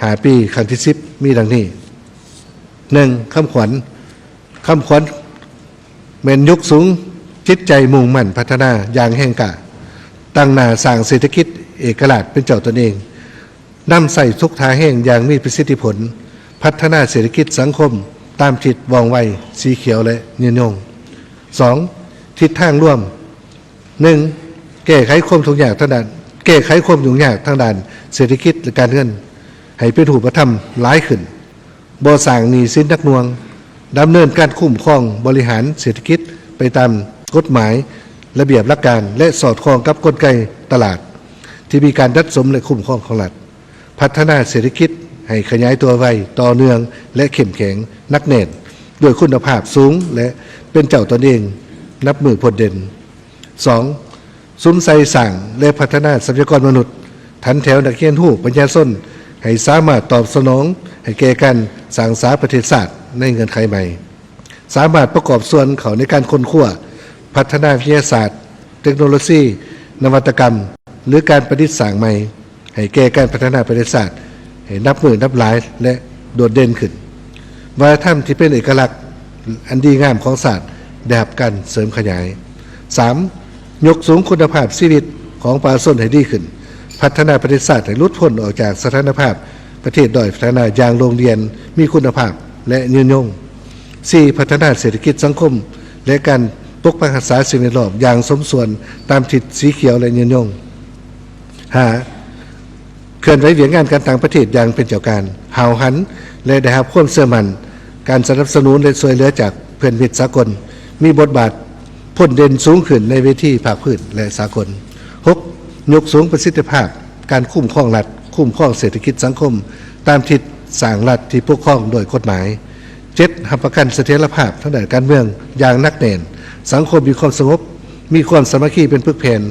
ຫ້າປີ ຄັ້ງທີສິບ ມີດັ່ງນີ້: ໜຶ່ງ, ຄຳຂວັນ, ຄຳຂວັນແມ່ນຍົກສູງຈິດໃຈມຸ່ງໝັ້ນພັດທະນາຢ່າງແຮງກ້າ, ຕັ້ງໜ້າສ້າງເສດຖະກິດເອກະລາດເປັນເຈົ້າຕົນເອງ, ນຳໃຊ້ທຸກທ່າແຮງຢ່າງມີປະສິດທິຜົນ, ພັດທະນາເສດຖະກິດສັງຄົມຕາມທິດ ວ່ອງໄວ, ສີຂຽວ ແລະ ຍືນຍົງ. ສອງ, ທິດທາງລວມ, ໜຶ່ງ, ແກ້ໄຂຄວາມທຸກຍາກທາງດ້ານ, ແກ້ໄຂຄວາມຫຍຸ້ງຍາກທາງດ້ານເສດຖະກິດ ແລະ ການເງິນໃຫ້ເປັນຮູບປະທຳຫຼາຍຂຶ້ນ, ບໍ່ສ້າງໜີ້ສິນໜັກໜ່ວງ, ດຳເນີນການຄຸ້ມຄອງບໍລິຫານເສດຖະກິດໄປຕາມກົດໝາຍ, ລະບຽບຫຼັກການ ແລະ ສອດຄ່ອງກັບກົນໄກຕະຫຼາດທີ່ມີການດັດສົມ ແລະ ຄຸ້ມຄອງຂອງລັດ, ພັດທະນາເສດຖະກິດໃຫ້ຂະຫຍາຍຕົວໄວ, ຕໍ່ເນື່ອງ ແລະ ເຂັ້ມແຂງ, ໜັກແໜ້ນ, ດ້ວຍຄຸນນະພາບສູງ ແລະ ເປັນເຈົ້າຕົນເອງນັບມື້ພົ້ນເດັ່ນ. ສອງ, ສຸມໃສ່ສ້າງ ແລະ ພັດທະນາຊັບພະຍາກອນມະນຸດ, ຖັນແຖວນັກຮຽນຮູ້ປັນຍາຊົນໃຫ້ສາມາດຕອບສະໜອງໃຫ້ແກ່ການສ້າງສາປະເທດຊາດໃນເງື່ອນໄຂໃໝ່, ສາມາດປະກອບສ່ວນເຂົ້າໃນການຄົ້ນຄວ້າ, ພັດທະນາວິທະຍາສາດ, ເຕັກໂນໂລຊີ, ນະວັດຕະກຳ ຫຼື ການປະດິດສ້າງໃໝ່ ໃຫ້ແກ່ການພັດທະນາປະເທດຊາດໃຫ້ນັບມື້ນັບຫຼາຍ ແລະ ໂດດເດັ່ນຂຶ້ນ. ວັດທະນະທຳທີ່ເປັນເອກະລັກອັນດີງາມຂອງຊາດໄດ້ຮັບການເສີມຂະຫຍາຍ. ສາມ, ຍົກສູງຄຸນນະພາບຊີວິດຂອງປະຊາຊົນໃຫ້ດີຂຶ້ນ, ພັດທະນາປະເທດຊາດໃຫ້ຫຼຸດພົ້ນອອກຈາກສະຖານະພາບປະເທດດ້ອຍພັດທະນາຢ່າງໂດ່ງດ່ຽນ, ມີຄຸນນະພາບ ແລະ ຍືນຍົງ. ສີ່, ພັດທະນາເສດຖະກິດສັງຄົມ ແລະ ການປົກປັກຮັກສາສິ່ງແວດລ້ອມຢ່າງສົມສ່ວນຕາມທິດສີຂຽວ ແລະ ຍືນຍົງ. ຫ້າ, ເຄື່ອນໄຫວວຽກງານການຕ່າງປະເທດຢ່າງເປັນເຈົ້າການ, ຫ້າວຫັນ ແລະ ໄດ້ຮັບຄວາມເຊື່ອໝັ້ນ, ການສະໜັບສະໜູນ ແລະ ຊ່ວຍເຫຼືອຈາກເພື່ອນມິດສາກົນ, ມີບົດບາດພົ້ນເດັ່ນສູງຂຶ້ນໃນເວທີພາກພື້ນ ແລະ ສາກົນ. ຫົກ, ຍົກສູງປະສິດທິພາບການຄຸ້ມຄອງລັດ, ຄຸ້ມຄອງເສດຖະກິດສັງຄົມ ຕາມທິດສ້າງລັດທີ່ປົກຄອງໂດຍກົດໝາຍ. ເຈັດ, ຮັບປະກັນສະຖຽນລະພາບທາງດ້ານການເມືອງຢ່າງໜັກແໜ້ນ, ສັງຄົມມີຄວາມສະຫງົບ, ມີຄວາມສາມັກຄີເປັນປຶກແຜ່ນ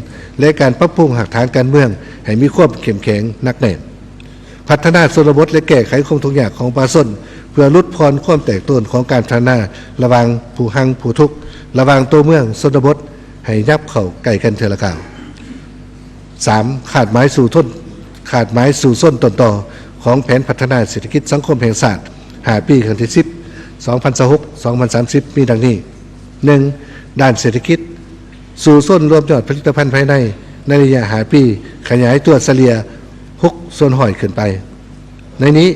ແລະ ການປັບປຸງຮາກຖານການເມືອງໃຫ້ມີຄວາມເຂັ້ມແຂງໜັກແໜ້ນ. ພັດທະນາຊົນນະບົດ ແລະ ແກ້ໄຂຄວາມທຸກຍາກຂອງປະຊາຊົນ ເພື່ອຫຼຸດຜ່ອນຄວາມແຕກໂຕນຂອງການພັດທະນາລະຫວ່າງຜູ້ຮັ່ງຜູ້ທຸກ, ລະຫວ່າງໂຕເມືອງຊົນນະບົດ ໃຫ້ຫຍັບເຂົ້າໃກ້ກັນເທື່ອລະກ້າວ. ສາມ, ຄາດໝາຍສູ້ທົນ, ຄາດໝາຍສູ້ຊົນຕົ້ນຕໍຂອງແຜນພັດທະນາເສດຖະກິດສັງຄົມແຫ່ງຊາດ ຫ້າປີ ຄັ້ງທີສິບ ສອງພັນຊາວຫົກ ສອງພັນສາມສິບ ມີດັ່ງນີ້. ໜຶ່ງ, ດ້ານເສດຖະກິດ, ສູ້ຊົນລວມຍອດຜະລິດຕະພັນພາຍໃນ ໃນໄລຍະຫ້າປີ ຂະຫຍາຍຕົວສະເລ່ຍຫົກສ່ວນຮ້ອຍຂຶ້ນໄປ. ໃນນີ້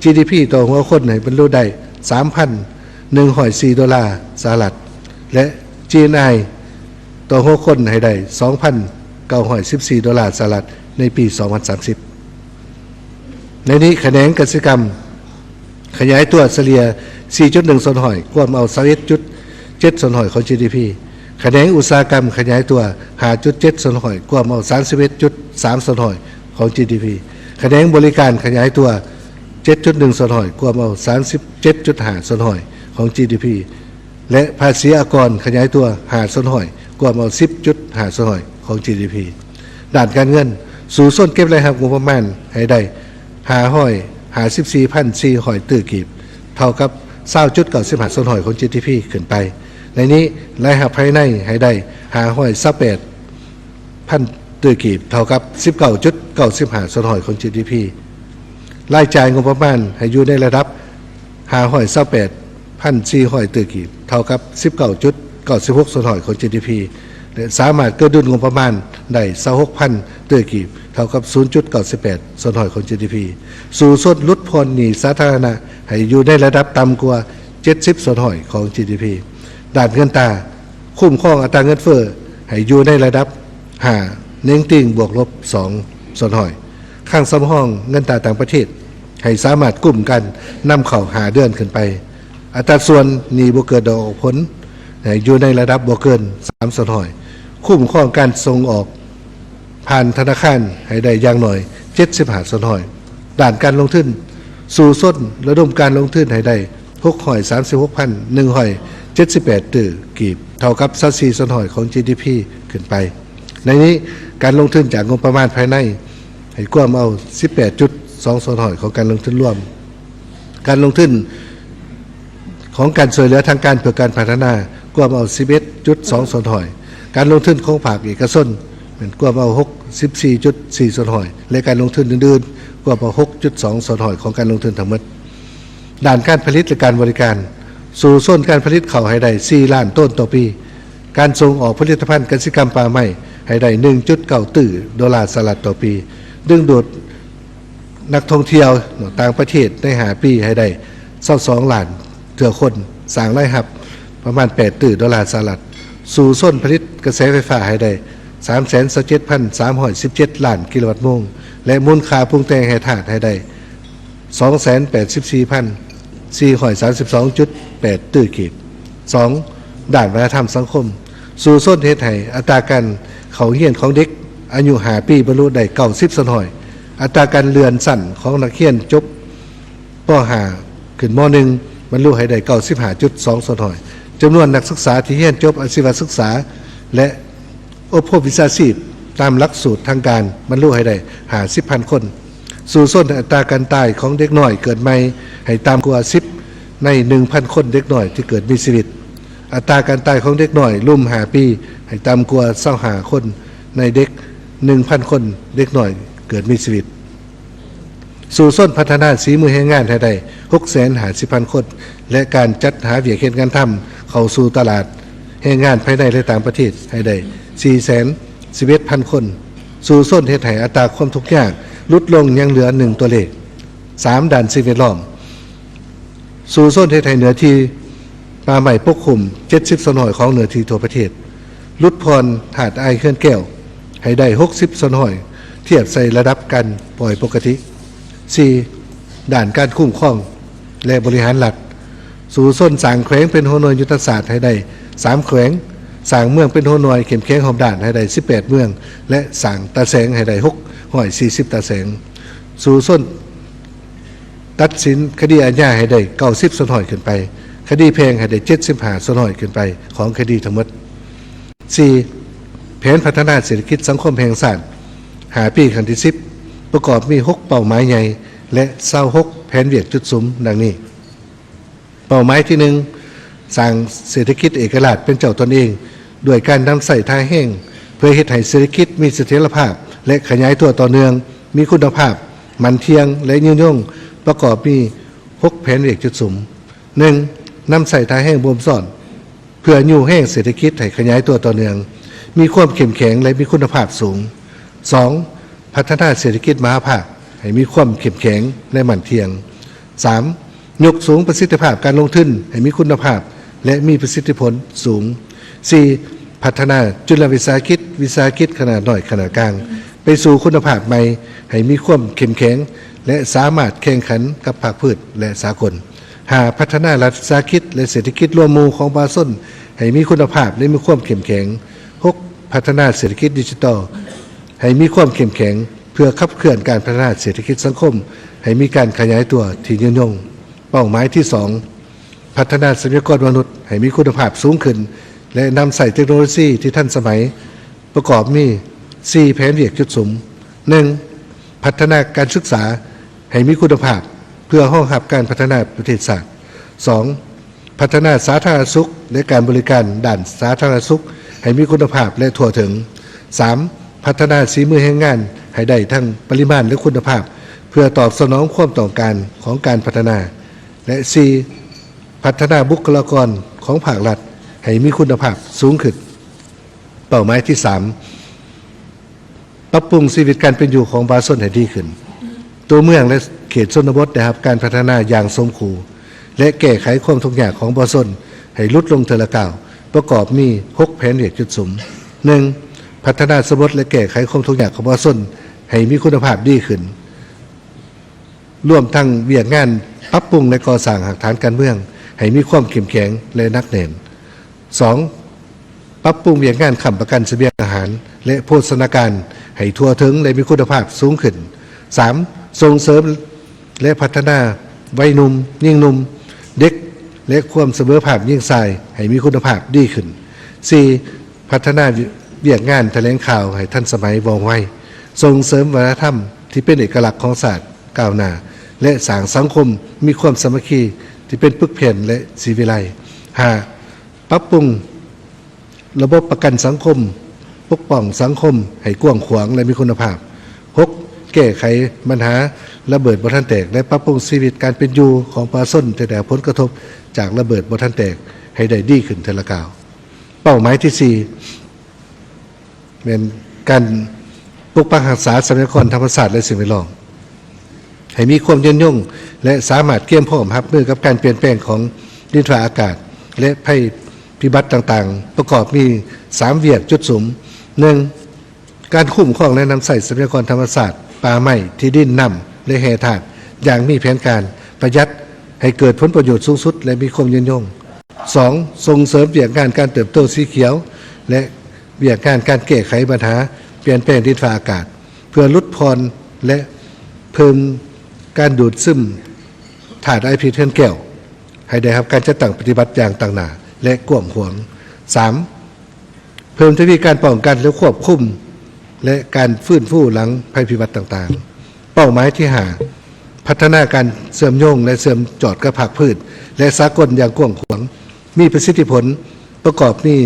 ຈີດີພີ ຕໍ່ຫົວຄົນໃຫ້ບັນລຸໄດ້ ສາມພັນໜຶ່ງຮ້ອຍສີ່ໂດລາສະຫະລັດ ແລະ ຈີເອັນໄອ ຕໍ່ຫົວຄົນໃຫ້ໄດ້ ສອງພັນເກົ້າຮ້ອຍສິບສີ່ໂດລາສະຫະລັດ ໃນປີສອງພັນສາມສິບ. ໃນນີ້ຂະແໜງກະສິກຳຂະຫຍາຍຕົວສະເລ່ຍ ສີ່ຈຸດໜຶ່ງສ່ວນຮ້ອຍ ກວມເອົາ ຊາວເອັດຈຸດເຈັດສ່ວນຮ້ອຍຂອງຈີດີພີ. ຂະແໜງອຸດສາຫະກຳຂະຫຍາຍຕົວ ຫ້າຈຸດເຈັດສ່ວນຮ້ອຍ ກວມເອົາ ສາມສິບເອັດຈຸດສາມສ່ວນຮ້ອຍຂອງຈີດີພີ. ຂະແໜງບໍລິການຂະຫຍາຍຕົວ ເຈັດຈຸດໜຶ່ງສ່ວນຮ້ອຍ ກວມເອົາ ສາມສິບເຈັດຈຸດຫ້າສ່ວນຮ້ອຍຂອງຈີດີພີ ແລະ ພາສີອາກອນຂະຫຍາຍຕົວ ຫ້າສ່ວນຮ້ອຍ ກວມເອົາ ສິບຈຸດຫ້າສ່ວນຮ້ອຍຂອງຈີດີພີ. ດ້ານການເງິນ, ສູ້ຊົນເກັບລາຍຮັບງົບປະມານໃຫ້ໄດ້ ຫ້າຮ້ອຍຫ້າສິບສີ່ພັນສີ່ຮ້ອຍຕື້ກີບ, ເທົ່າກັບ ຊາວຈຸດເກົ້າສິບຫ້າສ່ວນຮ້ອຍຂອງຈີດີພີຂຶ້ນໄປ. ໃນນີ້, ລາຍຮັບພາຍໃນໃຫ້ໄດ້ ຫ້າຮ້ອຍຊາວແປດພັນຕື້ກີບ, ເທົ່າກັບ ສິບເກົ້າຈຸດເກົ້າສິບຫ້າສ່ວນຮ້ອຍຂອງຈີດີພີ. ລາຍຈ່າຍງົບປະມານໃຫ້ຢູ່ໃນລະດັບ ຫ້າຮ້ອຍຊາວແປດພັນສີ່ຮ້ອຍຕື້ກີບ, ເທົ່າກັບ ສິບເກົ້າຈຸດເກົ້າສິບຫົກສ່ວນຮ້ອຍຂອງຈີດີພີ ແລະ ສາມາດເກີນດຸນງົບປະມານໄດ້ ຊາວຫົກພັນຕື້ກີບ, ເທົ່າກັບ ສູນຈຸດເກົ້າສິບແປດສ່ວນຮ້ອຍຂອງຈີດີພີ. ສູ້ຊົນຫຼຸດຜ່ອນໜີ້ສາທາລະນະໃຫ້ຢູ່ໃນລະດັບຕ່ຳກວ່າ ເຈັດສິບສ່ວນຮ້ອຍຂອງຈີດີພີ. ດ້ານເງິນຕາ, ຄຸ້ມຄອງອັດຕາເງິນເຟີ້ໃຫ້ຢູ່ໃນລະດັບ ຫ້າ ເໜັງຕີງ ບວກລົບ ສອງສ່ວນຮ້ອຍ. ຄັງສຳຮອງເງິນຕາຕ່າງປະເທດ ໃຫ້ສາມາດກຸ້ມການນຳເຂົ້າຫ້າເດືອນຂຶ້ນໄປ. ອັດຕາສ່ວນໜີ້ບໍ່ເກີດດອກອອກຜົນ ໃຫ້ຢູ່ໃນລະດັບບໍ່ເກີນ ສາມສ່ວນຮ້ອຍ. ຄຸ້ມຄອງການສົ່ງອອກຜ່ານທະນາຄານໃຫ້ໄດ້ຢ່າງໜ້ອຍ ເຈັດສິບຫ້າສ່ວນຮ້ອຍ. ດ້ານການລົງທຶນ, ສູ້ຊົນລະດົມການລົງທຶນໃຫ້ໄດ້ ຫົກຮ້ອຍສາມສິບຫົກພັນໜຶ່ງຮ້ອຍເຈັດສິບແປດຕື້ກີບ, ເທົ່າກັບ ຊາວສີ່ສ່ວນຮ້ອຍຂອງຈີດີພີຂຶ້ນໄປ. ໃນນີ້, ການລົງທຶນຈາກງົບປະມານພາຍໃນ ໃຫ້ກວມເອົາ ສິບແປດຈຸດສອງສ່ວນຮ້ອຍຂອງການລົງທຶນລວມ. ການລົງທຶນຂອງການຊ່ວຍເຫຼືອທາງການເພື່ອການພັດທະນາ ກວມເອົາ ສິບເອັດຈຸດສອງສ່ວນຮ້ອຍ. ການລົງທຶນຂອງພາກເອກະຊົນ ແມ່ນກວມເອົາ ຫົກສິບສີ່ຈຸດສີ່ສ່ວນຮ້ອຍ ແລະ ການລົງທຶນອື່ນໆ ກວມເອົາ ຫົກຈຸດສອງສ່ວນຮ້ອຍຂອງການລົງທຶນທັງໝົດ. ດ້ານການຜະລິດ ແລະ ການບໍລິການ, ສູ້ຊົນການຜະລິດເຂົ້າໃຫ້ໄດ້ ສີ່ລ້ານໂຕນຕໍ່ປີ, ການສົ່ງອອກຜະລິດຕະພັນກະສິກຳປ່າໄມ້ໃຫ້ໄດ້ ໜຶ່ງຈຸດເກົ້າຕື້ໂດລາສະຫະລັດຕໍ່ປີ, ດຶງດູດນັກທ່ອງທ່ຽວຕ່າງປະເທດໃນຫ້າປີໃຫ້ໄດ້ ຊາວສອງລ້ານເທື່ອຄົນ, ສ້າງລາຍຮັບປະມານ ແປດຕື້ໂດລາສະຫະລັດ. ສູ້ຊົນຜະລິດກະແສໄຟຟ້າໃຫ້ໄດ້ ສາມແສນຊາວເຈັດພັນສາມຮ້ອຍສິບເຈັດລ້ານກິໂລວັດໂມງ ແລະ ມູນຄ່າປຸງແຕ່ງແຮ່ທາດໃຫ້ໄດ້ ສອງແສນແປດສິບສີ່ພັນສີ່ຮ້ອຍສາມສິບສອງຈຸດແປດຕື້ກີບ. ສອງ, ດ້ານວັດທະນະທຳສັງຄົມ, ສູ້ຊົນເຮັດໃຫ້ອັດຕາການເຂົ້າຮຽນຂອງເດັກອາຍຸຫ້າປີບັນລຸໄດ້ ເກົ້າສິບສ່ວນຮ້ອຍ, ອັດຕາການເລື່ອນຊັ້ນຂອງນັກຮຽນຈົບ ປໍຫ້າ ຂຶ້ນ ມໍໜຶ່ງ ບັນລຸໃຫ້ໄດ້ ເກົ້າສິບຫ້າຈຸດສອງສ່ວນຮ້ອຍ, ຈຳນວນນັກສຶກສາທີ່ຮຽນຈົບອາຊີວະສຶກສາ ແລະ ອົບຮົມວິຊາຊີບຕາມຫຼັກສູດທາງການ ບັນລຸໃຫ້ໄດ້ ຫ້າສິບພັນຄົນ. ສູ້ຊົນໃຫ້ອັດຕາການຕາຍຂອງເດັກນ້ອຍເກີດໃໝ່ໃຫ້ຕ່ຳກວ່າ ສິບ ໃນ ໜຶ່ງພັນຄົນເດັກນ້ອຍທີ່ເກີດມີຊີວິດ. ອັດຕາການຕາຍຂອງເດັກນ້ອຍລຸ່ມຫ້າປີໃຫ້ຕ່ຳກວ່າ ຊາວຫ້າຄົນໃນເດັກ ໜຶ່ງພັນຄົນເດັກນ້ອຍເກີດມີຊີວິດ. ສູ້ຊົນພັດທະນາສີມືແຮງງານໃຫ້ໄດ້ ຫົກແສນຫ້າສິບພັນຄົນ ແລະ ການຈັດຫາວຽກເຮັດງານທຳເຂົ້າສູ່ຕະຫຼາດ ແຮງງານພາຍໃນ ແລະ ຕ່າງປະເທດໃຫ້ໄດ້ສີ່ແສນສິບເອັດພັນຄົນ, ສູ້ຊົນເຮັດໃຫ້ອັດຕາຄວາມທຸກຍາກຫຼຸດລົງຍັງເຫຼືອໜຶ່ງຕົວເລກ. ສາມ, ດ້ານສິ່ງແວດລ້ອມ, ສູ້ຊົນເຮັດໃຫ້ເນື້ອທີ່ປ່າໄມ້ປົກຄຸມເຈັດສິບສ່ວນຮ້ອຍຂອງເນື້ອທີ່ທົ່ວປະເທດ, ຫຼຸດຜ່ອນທາດອາຍເຮືອນແກ້ວໃຫ້ໄດ້ຫົກສິບສ່ວນຮ້ອຍ ທຽບໃສ່ລະດັບການປ່ອຍປົກກະຕິ. ສີ່, ດ້ານການຄຸ້ມຄອງ ແລະ ບໍລິຫານລັດ, ສູ້ຊົນສ້າງແຂວງເປັນຫົວໜ່ວຍຍຸດທະສາດໃຫ້ໄດ້ສາມແຂວງ, ສ້າງເມືອງເປັນຫົວໜ່ວຍເຂັ້ມແຂງຮອບດ້ານໃຫ້ໄດ້ສິບແປດເມືອງ ແລະ ສ້າງຕາແສງໃຫ້ໄດ້ຫົກຮ້ອຍສີ່ສິບຕາແສງ, ສູ້ຊົນຕັດສິນຄະດີອາຍາໃຫ້ໄດ້ເກົ້າສິບສ່ວນຮ້ອຍຂຶ້ນໄປ, ຄະດີແພ່ງໃຫ້ໄດ້ເຈັດສິບຫ້າສ່ວນຮ້ອຍຂຶ້ນໄປຂອງຄະດີທັງໝົດ. ສີ່, ແຜນພັດທະນາເສດຖະກິດສັງຄົມແຫ່ງຊາດຫ້າປີຄັ້ງທີສິບ ປະກອບມີຫົກເປົ້າໝາຍໃຫຍ່ ແລະ ຊາວຫົກແຜນວຽກຈຸດສຸມ ດັ່ງນີ້. ເປົ້າໝາຍທີໜຶ່ງ, ສ້າງເສດຖະກິດເອກະລາດເປັນເຈົ້າຕົນເອງ ດ້ວຍການນຳໃຊ້ທ່າແຮງ ເພື່ອເຮັດໃຫ້ເສດຖະກິດມີສະຖຽນລະພາບ ແລະ ຂະຫຍາຍຕົວຕໍ່ເນື່ອງ, ມີຄຸນນະພາບ, ໝັ້ນທ່ຽງ ແລະ ຍືນຍົງ, ປະກອບມີຫົກແຜນວຽກຈຸດສຸມ. ໜຶ່ງ, ນຳໃຊ້ທ່າແຮງບົ່ມຊ້ອນ ເພື່ອຍູ້ແຮງເສດຖະກິດໃຫ້ຂະຫຍາຍຕົວຕໍ່ເນື່ອງ, ມີຄວາມເຂັ້ມແຂງ ແລະ ມີຄຸນນະພາບສູງ. ສອງ, ພັດທະນາເສດຖະກິດມະຫາພາກໃຫ້ມີຄວາມເຂັ້ມແຂງ ແລະ ໝັ້ນທ່ຽງ. ສາມ, ຍົກສູງປະສິດທິພາບການລົງທຶນໃຫ້ມີຄຸນນະພາບ ແລະ ມີປະສິດທິຜົນສູງ. ສີ່, ພັດທະນາຈຸລະວິສາຫະກິດ, ວິສາຫະກິດຂະໜາດນ້ອຍ, ຂະໜາດກາງ ໄປສູ່ຄຸນນະພາບໃໝ່ ໃຫ້ມີຄວາມເຂັ້ມແຂງ ແລະ ສາມາດແຂ່ງຂັນກັບພາກພື້ນ ແລະ ສາກົນ. ຫ້າ, ພັດທະນາລັດວິສາຫະກິດ ແລະ ເສດຖະກິດລວມໝູ່ຂອງປະຊາຊົນໃຫ້ມີຄຸນນະພາບ ແລະ ມີຄວາມເຂັ້ມແຂງ. ຫົກ, ພັດທະນາເສດຖະກິດດິຈິຕອນໃຫ້ມີຄວາມເຂັ້ມແຂງ ເພື່ອຂັບເຄື່ອນການພັດທະນາເສດຖະກິດສັງຄົມໃຫ້ມີການຂະຫຍາຍຕົວທີ່ຍືນຍົງ. ເປົ້າໝາຍທີສອງ, ພັດທະນາຊັບພະຍາກອນມະນຸດໃຫ້ມີຄຸນນະພາບສູງຂຶ້ນ ແລະ ນຳໃຊ້ເຕັກໂນໂລຊີທີ່ທັນສະໄໝ ປະກອບມີສີ່ແຜນວຽກຈຸດສຸມ. ໜຶ່ງ, ພັດທະນາການສຶກສາໃຫ້ມີຄຸນນະພາບ ເພື່ອຮອງຮັບການພັດທະນາປະເທດຊາດ. ສອງ, ພັດທະນາສາທາລະນະສຸກ ແລະ ການບໍລິການດ້ານສາທາລະນະສຸກໃຫ້ມີຄຸນນະພາບ ແລະ ທົ່ວເຖິງ. ສາມ, ພັດທະນາສີມືແຮງງານໃຫ້ໄດ້ທັງປະລິມານ ແລະ ຄຸນນະພາບ ເພື່ອຕອບສະໜອງຄວາມຕ້ອງການຂອງການພັດທະນາ. ແລະ ສີ່, ພັດທະນາບຸກຄະລາກອນຂອງພາກລັດໃຫ້ມີຄຸນນະພາບສູງຂຶ້ນ. ເປົ້າໝາຍທີສາມ, ປັບປຸງຊີວິດການເປັນຢູ່ຂອງປະຊາຊົນໃຫ້ດີຂຶ້ນ. ຕົວເມືອງ ແລະ ເຂດຊົນນະບົດໄດ້ຮັບການພັດທະນາຢ່າງສົມຄູ່ ແລະ ແກ້ໄຂຄວາມທຸກຍາກຂອງປະຊາຊົນໃຫ້ຫຼຸດລົງເທື່ອລະກ້າວ, ປະກອບມີຫົກແຜນວຽກຈຸດສຸມ. ໜຶ່ງ, ພັດທະນາຊົນນະບົດ ແລະ ແກ້ໄຂຄວາມທຸກຍາກຂອງປະຊາຊົນໃຫ້ມີຄຸນນະພາບດີຂຶ້ນ. ລວມທັງວຽກງານປັບປຸງ ແລະ ກໍ່ສ້າງຮາກຖານການເມືອງໃຫ້ມີຄວາມເຂັ້ມແຂງ ແລະ ໜັກແໜ້ນ. ສອງ, ປັບປຸງວຽກງານຄ້ຳປະກັນສະບຽງອາຫານ ແລະ ໂພຊະນາການໃຫ້ທົ່ວເຖິງ ແລະ ມີຄຸນນະພາບສູງຂຶ້ນ. ສາມ, ສົ່ງເສີມ ແລະ ພັດທະນາໄວໜຸ່ມ, ຍິງໜຸ່ມ, ເດັກ ແລະ ຄວາມສະເໝີພາບຍິງຊາຍໃຫ້ມີຄຸນນະພາບດີຂຶ້ນ. ສີ່, ພັດທະນາວຽກງານຖະແຫຼງຂ່າວໃຫ້ທັນສະໄໝ, ວ່ອງໄວ, ສົ່ງເສີມວັດທະນະທຳທີ່ເປັນເອກະລັກຂອງຊາດກ້າວໜ້າ ແລະ ສ້າງສັງຄົມມີຄວາມສາມັກຄີທີ່ເປັນປຶກແຜ່ນ ແລະ ສີວິໄລ. ຫ້າ, ປັບປຸງລະບົບປະກັນສັງຄົມ, ປົກປ້ອງສັງຄົມໃຫ້ກວ້າງຂວາງ ແລະ ມີຄຸນນະພາບ. ຫົກ, ແກ້ໄຂບັນຫາລະເບີດບໍ່ທັນແຕກ ແລະ ປັບປຸງຊີວິດການເປັນຢູ່ຂອງປະຊາຊົນທີ່ໄດ້ຮັບຜົນກະທົບຈາກລະເບີດບໍ່ທັນແຕກໃຫ້ໄດ້ດີຂຶ້ນເທື່ອລະກ້າວ. ເປົ້າໝາຍທີສີ່ ແມ່ນການປົກປັກຮັກສາຊັບພະຍາກອນທຳມະຊາດ ແລະ ສິ່ງແວດລ້ອມ ໃຫ້ມີຄວາມຍືນຍົງ ແລະ ສາມາດກຽມພ້ອມຮັບມືກັບການປ່ຽນແປງຂອງດິນຟ້າອາກາດ ແລະ ໄພພິບັດຕ່າງໆ ປະກອບມີສາມວຽກຈຸດສຸມ. ໜຶ່ງ, ການຄຸ້ມຄອງ ແລະ ນຳໃຊ້ຊັບພະຍາກອນທຳມະຊາດ, ປ່າໄມ້, ທີ່ດິນ, ນ້ຳ ແລະ ແຮ່ທາດ ຢ່າງມີແຜນການ, ປະຢັດ, ໃຫ້ເກີດຜົນປະໂຫຍດສູງສຸດ ແລະ ມີຄວາມຍືນຍົງ. ສອງ, ສົ່ງເສີມວຽກງານການເຕີບໂຕສີຂຽວ ແລະ ວຽກງານການແກ້ໄຂບັນຫາປ່ຽນແປງດິນຟ້າອາກາດ ເພື່ອຫຼຸດຜ່ອນ ແລະ ເພີ່ມການດູດຊຶມທາດອາຍພິດເຮືອນແກ້ວ ໃຫ້ໄດ້ຮັບການຈັດຕັ້ງປະຕິບັດຢ່າງຕັ້ງໜ້າ ແລະ ກວ້າງຂວາງ. ສາມ, ເພີ່ມທະວີການປ້ອງກັນ ແລະ ຄວບຄຸມ ແລະ ການຟື້ນຟູຫຼັງໄພພິບັດຕ່າງໆ. ເປົ້າໝາຍທີຫ້າ, ພັດທະນາການເຊື່ອມໂຍງ ແລະ ເຊື່ອມຈອດກັບພາກພື້ນ ແລະ ສາກົນຢ່າງກວ້າງຂວາງ, ມີປະສິດທິຜົນ, ປະກອບມີ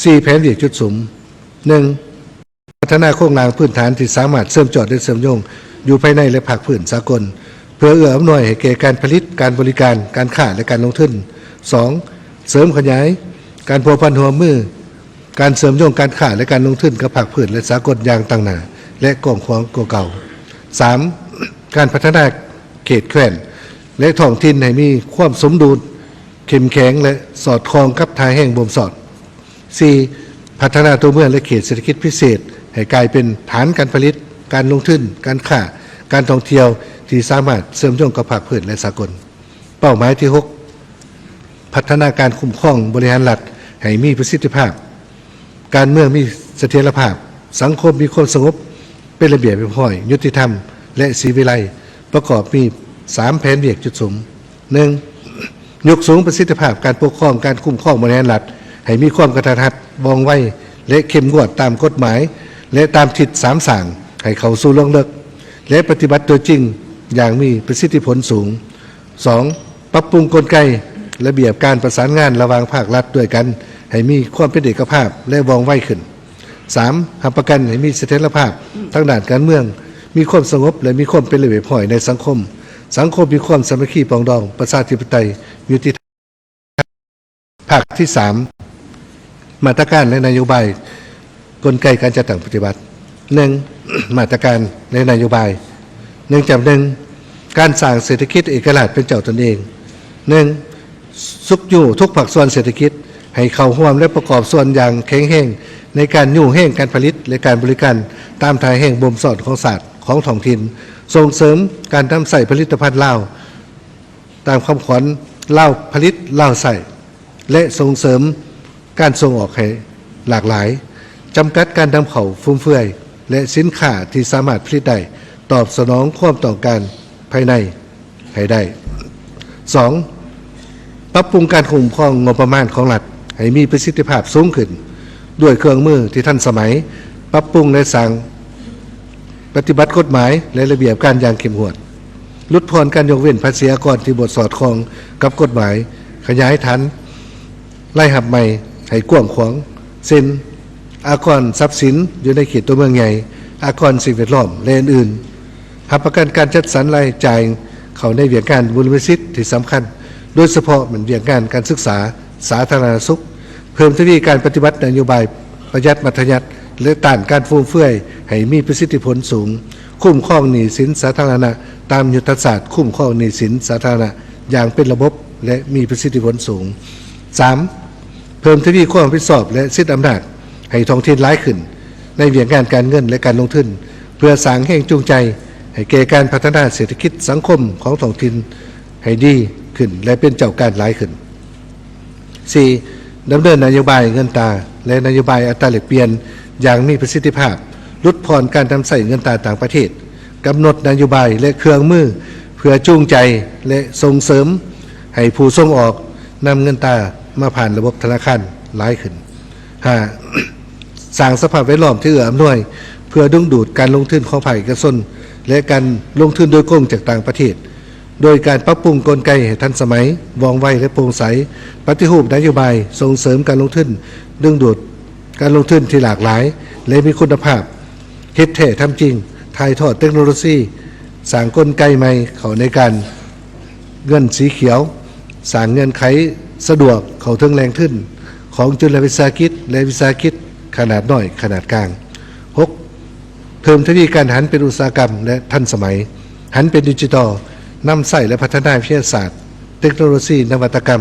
ສີ່ແຜນວຽກຈຸດສຸມ. ໜຶ່ງ, ພັດທະນາໂຄງລ່າງພື້ນຖານທີ່ສາມາດເຊື່ອມຈອດ ແລະ ເຊື່ອມໂຍງຢູ່ພາຍໃນ ແລະ ພາກພື້ນສາກົນ ເພື່ອເອື້ອອຳນວຍໃຫ້ແກ່ການຜະລິດ, ການບໍລິການ, ການຄ້າ ແລະ ການລົງທຶນ. ສອງ, ເສີມຂະຫຍາຍ ການພົວພັນຮ່ວມມື, ການເຊື່ອມໂຍງການຄ້າ ແລະ ການລົງທຶນກັບພາກພື້ນ ແລະ ສາກົນຢ່າງຕັ້ງໜ້າ ແລະ ກວ້າງຂວາງກວ່າເກົ່າ. ສາມ, ການພັດທະນາເຂດແຄວ້ນ ແລະ ທ້ອງຖິ່ນໃຫ້ມີຄວາມສົມດຸນ, ເຂັ້ມແຂງ ແລະ ສອດຄ່ອງກັບທ່າແຮງບົ່ມສອດ. ສີ່, ພັດທະນາຕົວເມືອງ ແລະ ເຂດເສດຖະກິດພິເສດ ໃຫ້ກາຍເປັນຖານການຜະລິດ, ການລົງທຶນ, ການຄ້າ, ການທ່ອງທ່ຽວ ທີ່ສາມາດເຊື່ອມໂຍງກັບພາກພື້ນ ແລະ ສາກົນ. ເປົ້າໝາຍທີຫົກ, ພັດທະນາການຄຸ້ມຄອງບໍລິຫານລັດໃຫ້ມີປະສິດທິພາບ, ການເມືອງມີສະຖຽນລະພາບ, ສັງຄົມມີຄວາມສະຫງົບ, ເປັນລະບຽບຮຽບຮ້ອຍ, ຍຸຕິທຳ ແລະ ສີວິໄລ, ປະກອບມີສາມແຜນວຽກຈຸດສຸມ. ໜຶ່ງ, ຍົກສູງປະສິດທິພາບການປົກຄອງ, ການຄຸ້ມຄອງບໍລິຫານລັດໃຫ້ມີຄວາມກະທັດຮັດ, ວ່ອງໄວ ແລະ ເຂັ້ມງວດຕາມກົດໝາຍ ແລະ ຕາມທິດສາມສ້າງ ໃຫ້ເຂົ້າສູ່ລວງເລິກ ແລະ ປະຕິບັດຕົວຈິງຢ່າງມີປະສິດທິຜົນສູງ. ສອງ, ປັບປຸງກົນໄກລະບຽບການປະສານງານລະຫວ່າງພາກລັດດ້ວຍກັນ ໃຫ້ມີຄວາມເປັນເອກະພາບ ແລະ ວ່ອງໄວຂຶ້ນ. ສາມ, ຮັບປະກັນໃຫ້ມີສະຖຽນລະພາບທາງດ້ານການເມືອງ, ມີຄວາມສະຫງົບ ແລະ ມີຄວາມເປັນລະບຽບຮຽບຮ້ອຍໃນສັງຄົມ, ສັງຄົມມີຄວາມສາມັກຄີປອງດອງ, ປະຊາທິປະໄຕ, ຍຸຕິທຳ. ພາກທີສາມ, ມາດຕະການ ແລະ ນະໂຍບາຍ, ກົນໄກການຈັດຕັ້ງປະຕິບັດ. ໜຶ່ງ, ມາດຕະການ ແລະ ນະໂຍບາຍ. ໜຶ່ງຈຳໜຶ່ງ, ການສ້າງເສດຖະກິດເອກະລາດເປັນເຈົ້າຕົນເອງ. ໜຶ່ງ, ຊຸກຍູ້ທຸກພາກສ່ວນເສດຖະກິດໃຫ້ເຂົ້າຮ່ວມ ແລະ ປະກອບສ່ວນຢ່າງແຂງແຮງໃນການຍູ້ແຮງການຜະລິດ ແລະ ການບໍລິການຕາມທ່າແຮງບົ່ມສອດຂອງຊາດ, ຂອງທ້ອງຖິ່ນ, ສົ່ງເສີມການນຳໃຊ້ຜະລິດຕະພັນລາວ ຕາມຄຳຂວັນ ລາວຜະລິດ ລາວໃຊ້ ແລະ ສົ່ງເສີມການສົ່ງອອກໃຫ້ຫຼາກຫຼາຍ, ຈຳກັດການນຳເຂົ້າຟຸມເຟືອຍ ແລະ ສິນຄ້າທີ່ສາມາດຜະລິດໄດ້ ຕອບສະໜອງຄວາມຕ້ອງການພາຍໃນໃຫ້ໄດ້. ສອງ, ປັບປຸງການຄຸ້ມຄອງງົບປະມານຂອງລັດໃຫ້ມີປະສິດທິພາບສູງຂຶ້ນ ດ້ວຍເຄື່ອງມືທີ່ທັນສະໄໝ, ປັບປຸງ ແລະ ສ້າງ ປະຕິບັດກົດໝາຍ ແລະ ລະບຽບການຢ່າງເຂັ້ມງວດ, ຫຼຸດຜ່ອນການຍົກເວັ້ນພາສີອາກອນທີ່ບໍ່ສອດຄ່ອງກັບກົດໝາຍ, ຂະຫຍາຍຖານລາຍຮັບໃໝ່ໃຫ້ກວ້າງຂວາງ, ເຊັ່ນ ອາກອນຊັບສິນຢູ່ໃນເຂດຕົວເມືອງໃຫຍ່, ອາກອນສິ່ງແວດລ້ອມ ແລະ ອື່ນໆ. ຮັບປະກັນການຈັດສັນລາຍຈ່າຍເຂົ້າໃນວຽກງານບຸລິມະສິດທີ່ສຳຄັນ, ໂດຍສະເພາະແມ່ນວຽກງານການສຶກສາ, ສາທາລະນະສຸກ, ເພີ່ມທະວີການປະຕິບັດນະໂຍບາຍປະຢັດມັດທະຍັດ ແລະ ຕ້ານການຟຸມເຟືອຍໃຫ້ມີປະສິດທິຜົນສູງ, ຄຸ້ມຄອງໜີ້ສິນສາທາລະນະຕາມຍຸດທະສາດຄຸ້ມຄອງໜີ້ສິນສາທາລະນະຢ່າງເປັນລະບົບ ແລະ ມີປະສິດທິຜົນສູງ. ສາມ, ເພີ່ມທະວີຄວາມຮັບຜິດຊອບ ແລະ ສິດອຳນາດໃຫ້ທ້ອງຖິ່ນຫຼາຍຂຶ້ນໃນວຽກງານການເງິນ ແລະ ການລົງທຶນ ເພື່ອສ້າງແຮງຈູງໃຈໃຫ້ແກ່ການພັດທະນາເສດຖະກິດສັງຄົມຂອງທ້ອງຖິ່ນໃຫ້ດີຂຶ້ນ ແລະ ເປັນເຈົ້າການຫຼາຍຂຶ້ນ. ສີ່, ດຳເນີນນະໂຍບາຍເງິນຕາ ແລະ ນະໂຍບາຍອັດຕາແລກປ່ຽນຢ່າງມີປະສິດທິພາບ, ຫຼຸດຜ່ອນການນຳໃຊ້ເງິນຕາຕ່າງປະເທດ, ກຳນົດນະໂຍບາຍ ແລະ ເຄື່ອງມືເພື່ອຈູງໃຈ ແລະ ສົ່ງເສີມໃຫ້ຜູ້ສົ່ງອອກນຳເງິນຕາມາຜ່ານລະບົບທະນາຄານຫຼາຍຂຶ້ນ. ຫ້າ, ສ້າງສະພາບແວດລ້ອມທີ່ເອື້ອອຳນວຍເພື່ອດຶງດູດການລົງທຶນຂອງພາກເອກະຊົນ ແລະ ການລົງທຶນໂດຍກົງຈາກຕ່າງປະເທດ, ໂດຍການປັບປຸງກົນໄກໃຫ້ທັນສະໄໝ, ວ່ອງໄວ ແລະ ໂປ່ງໃສ, ປະຕິຮູບນະໂຍບາຍ, ສົ່ງເສີມການລົງທຶນ, ດຶງດູດການລົງທຶນທີ່ຫຼາກຫຼາຍ ແລະ ມີຄຸນນະພາບ, ເຮັດແທ້ທຳຈິງ, ຖ່າຍທອດເຕັກໂນໂລຊີ, ສ້າງກົນໄກໃໝ່ເຂົ້າໃນການເງິນສີຂຽວ, ສ້າງເງື່ອນໄຂສະດວກເຂົ້າເຖິງແຫຼ່ງທຶນຂອງຈຸລະວິສາຫະກິດ ແລະ ວິສາຫະກິດຂະໜາດນ້ອຍ, ຂະໜາດກາງ. ຫົກ, ເພີ່ມທະວີການຫັນເປັນອຸດສາຫະກຳ ແລະ ທັນສະໄໝ, ຫັນເປັນດິຈິຕອນ, ນຳໃຊ້ ແລະ ພັດທະນາວິທະຍາສາດ, ເຕັກໂນໂລຊີ, ນະວັດຕະກຳ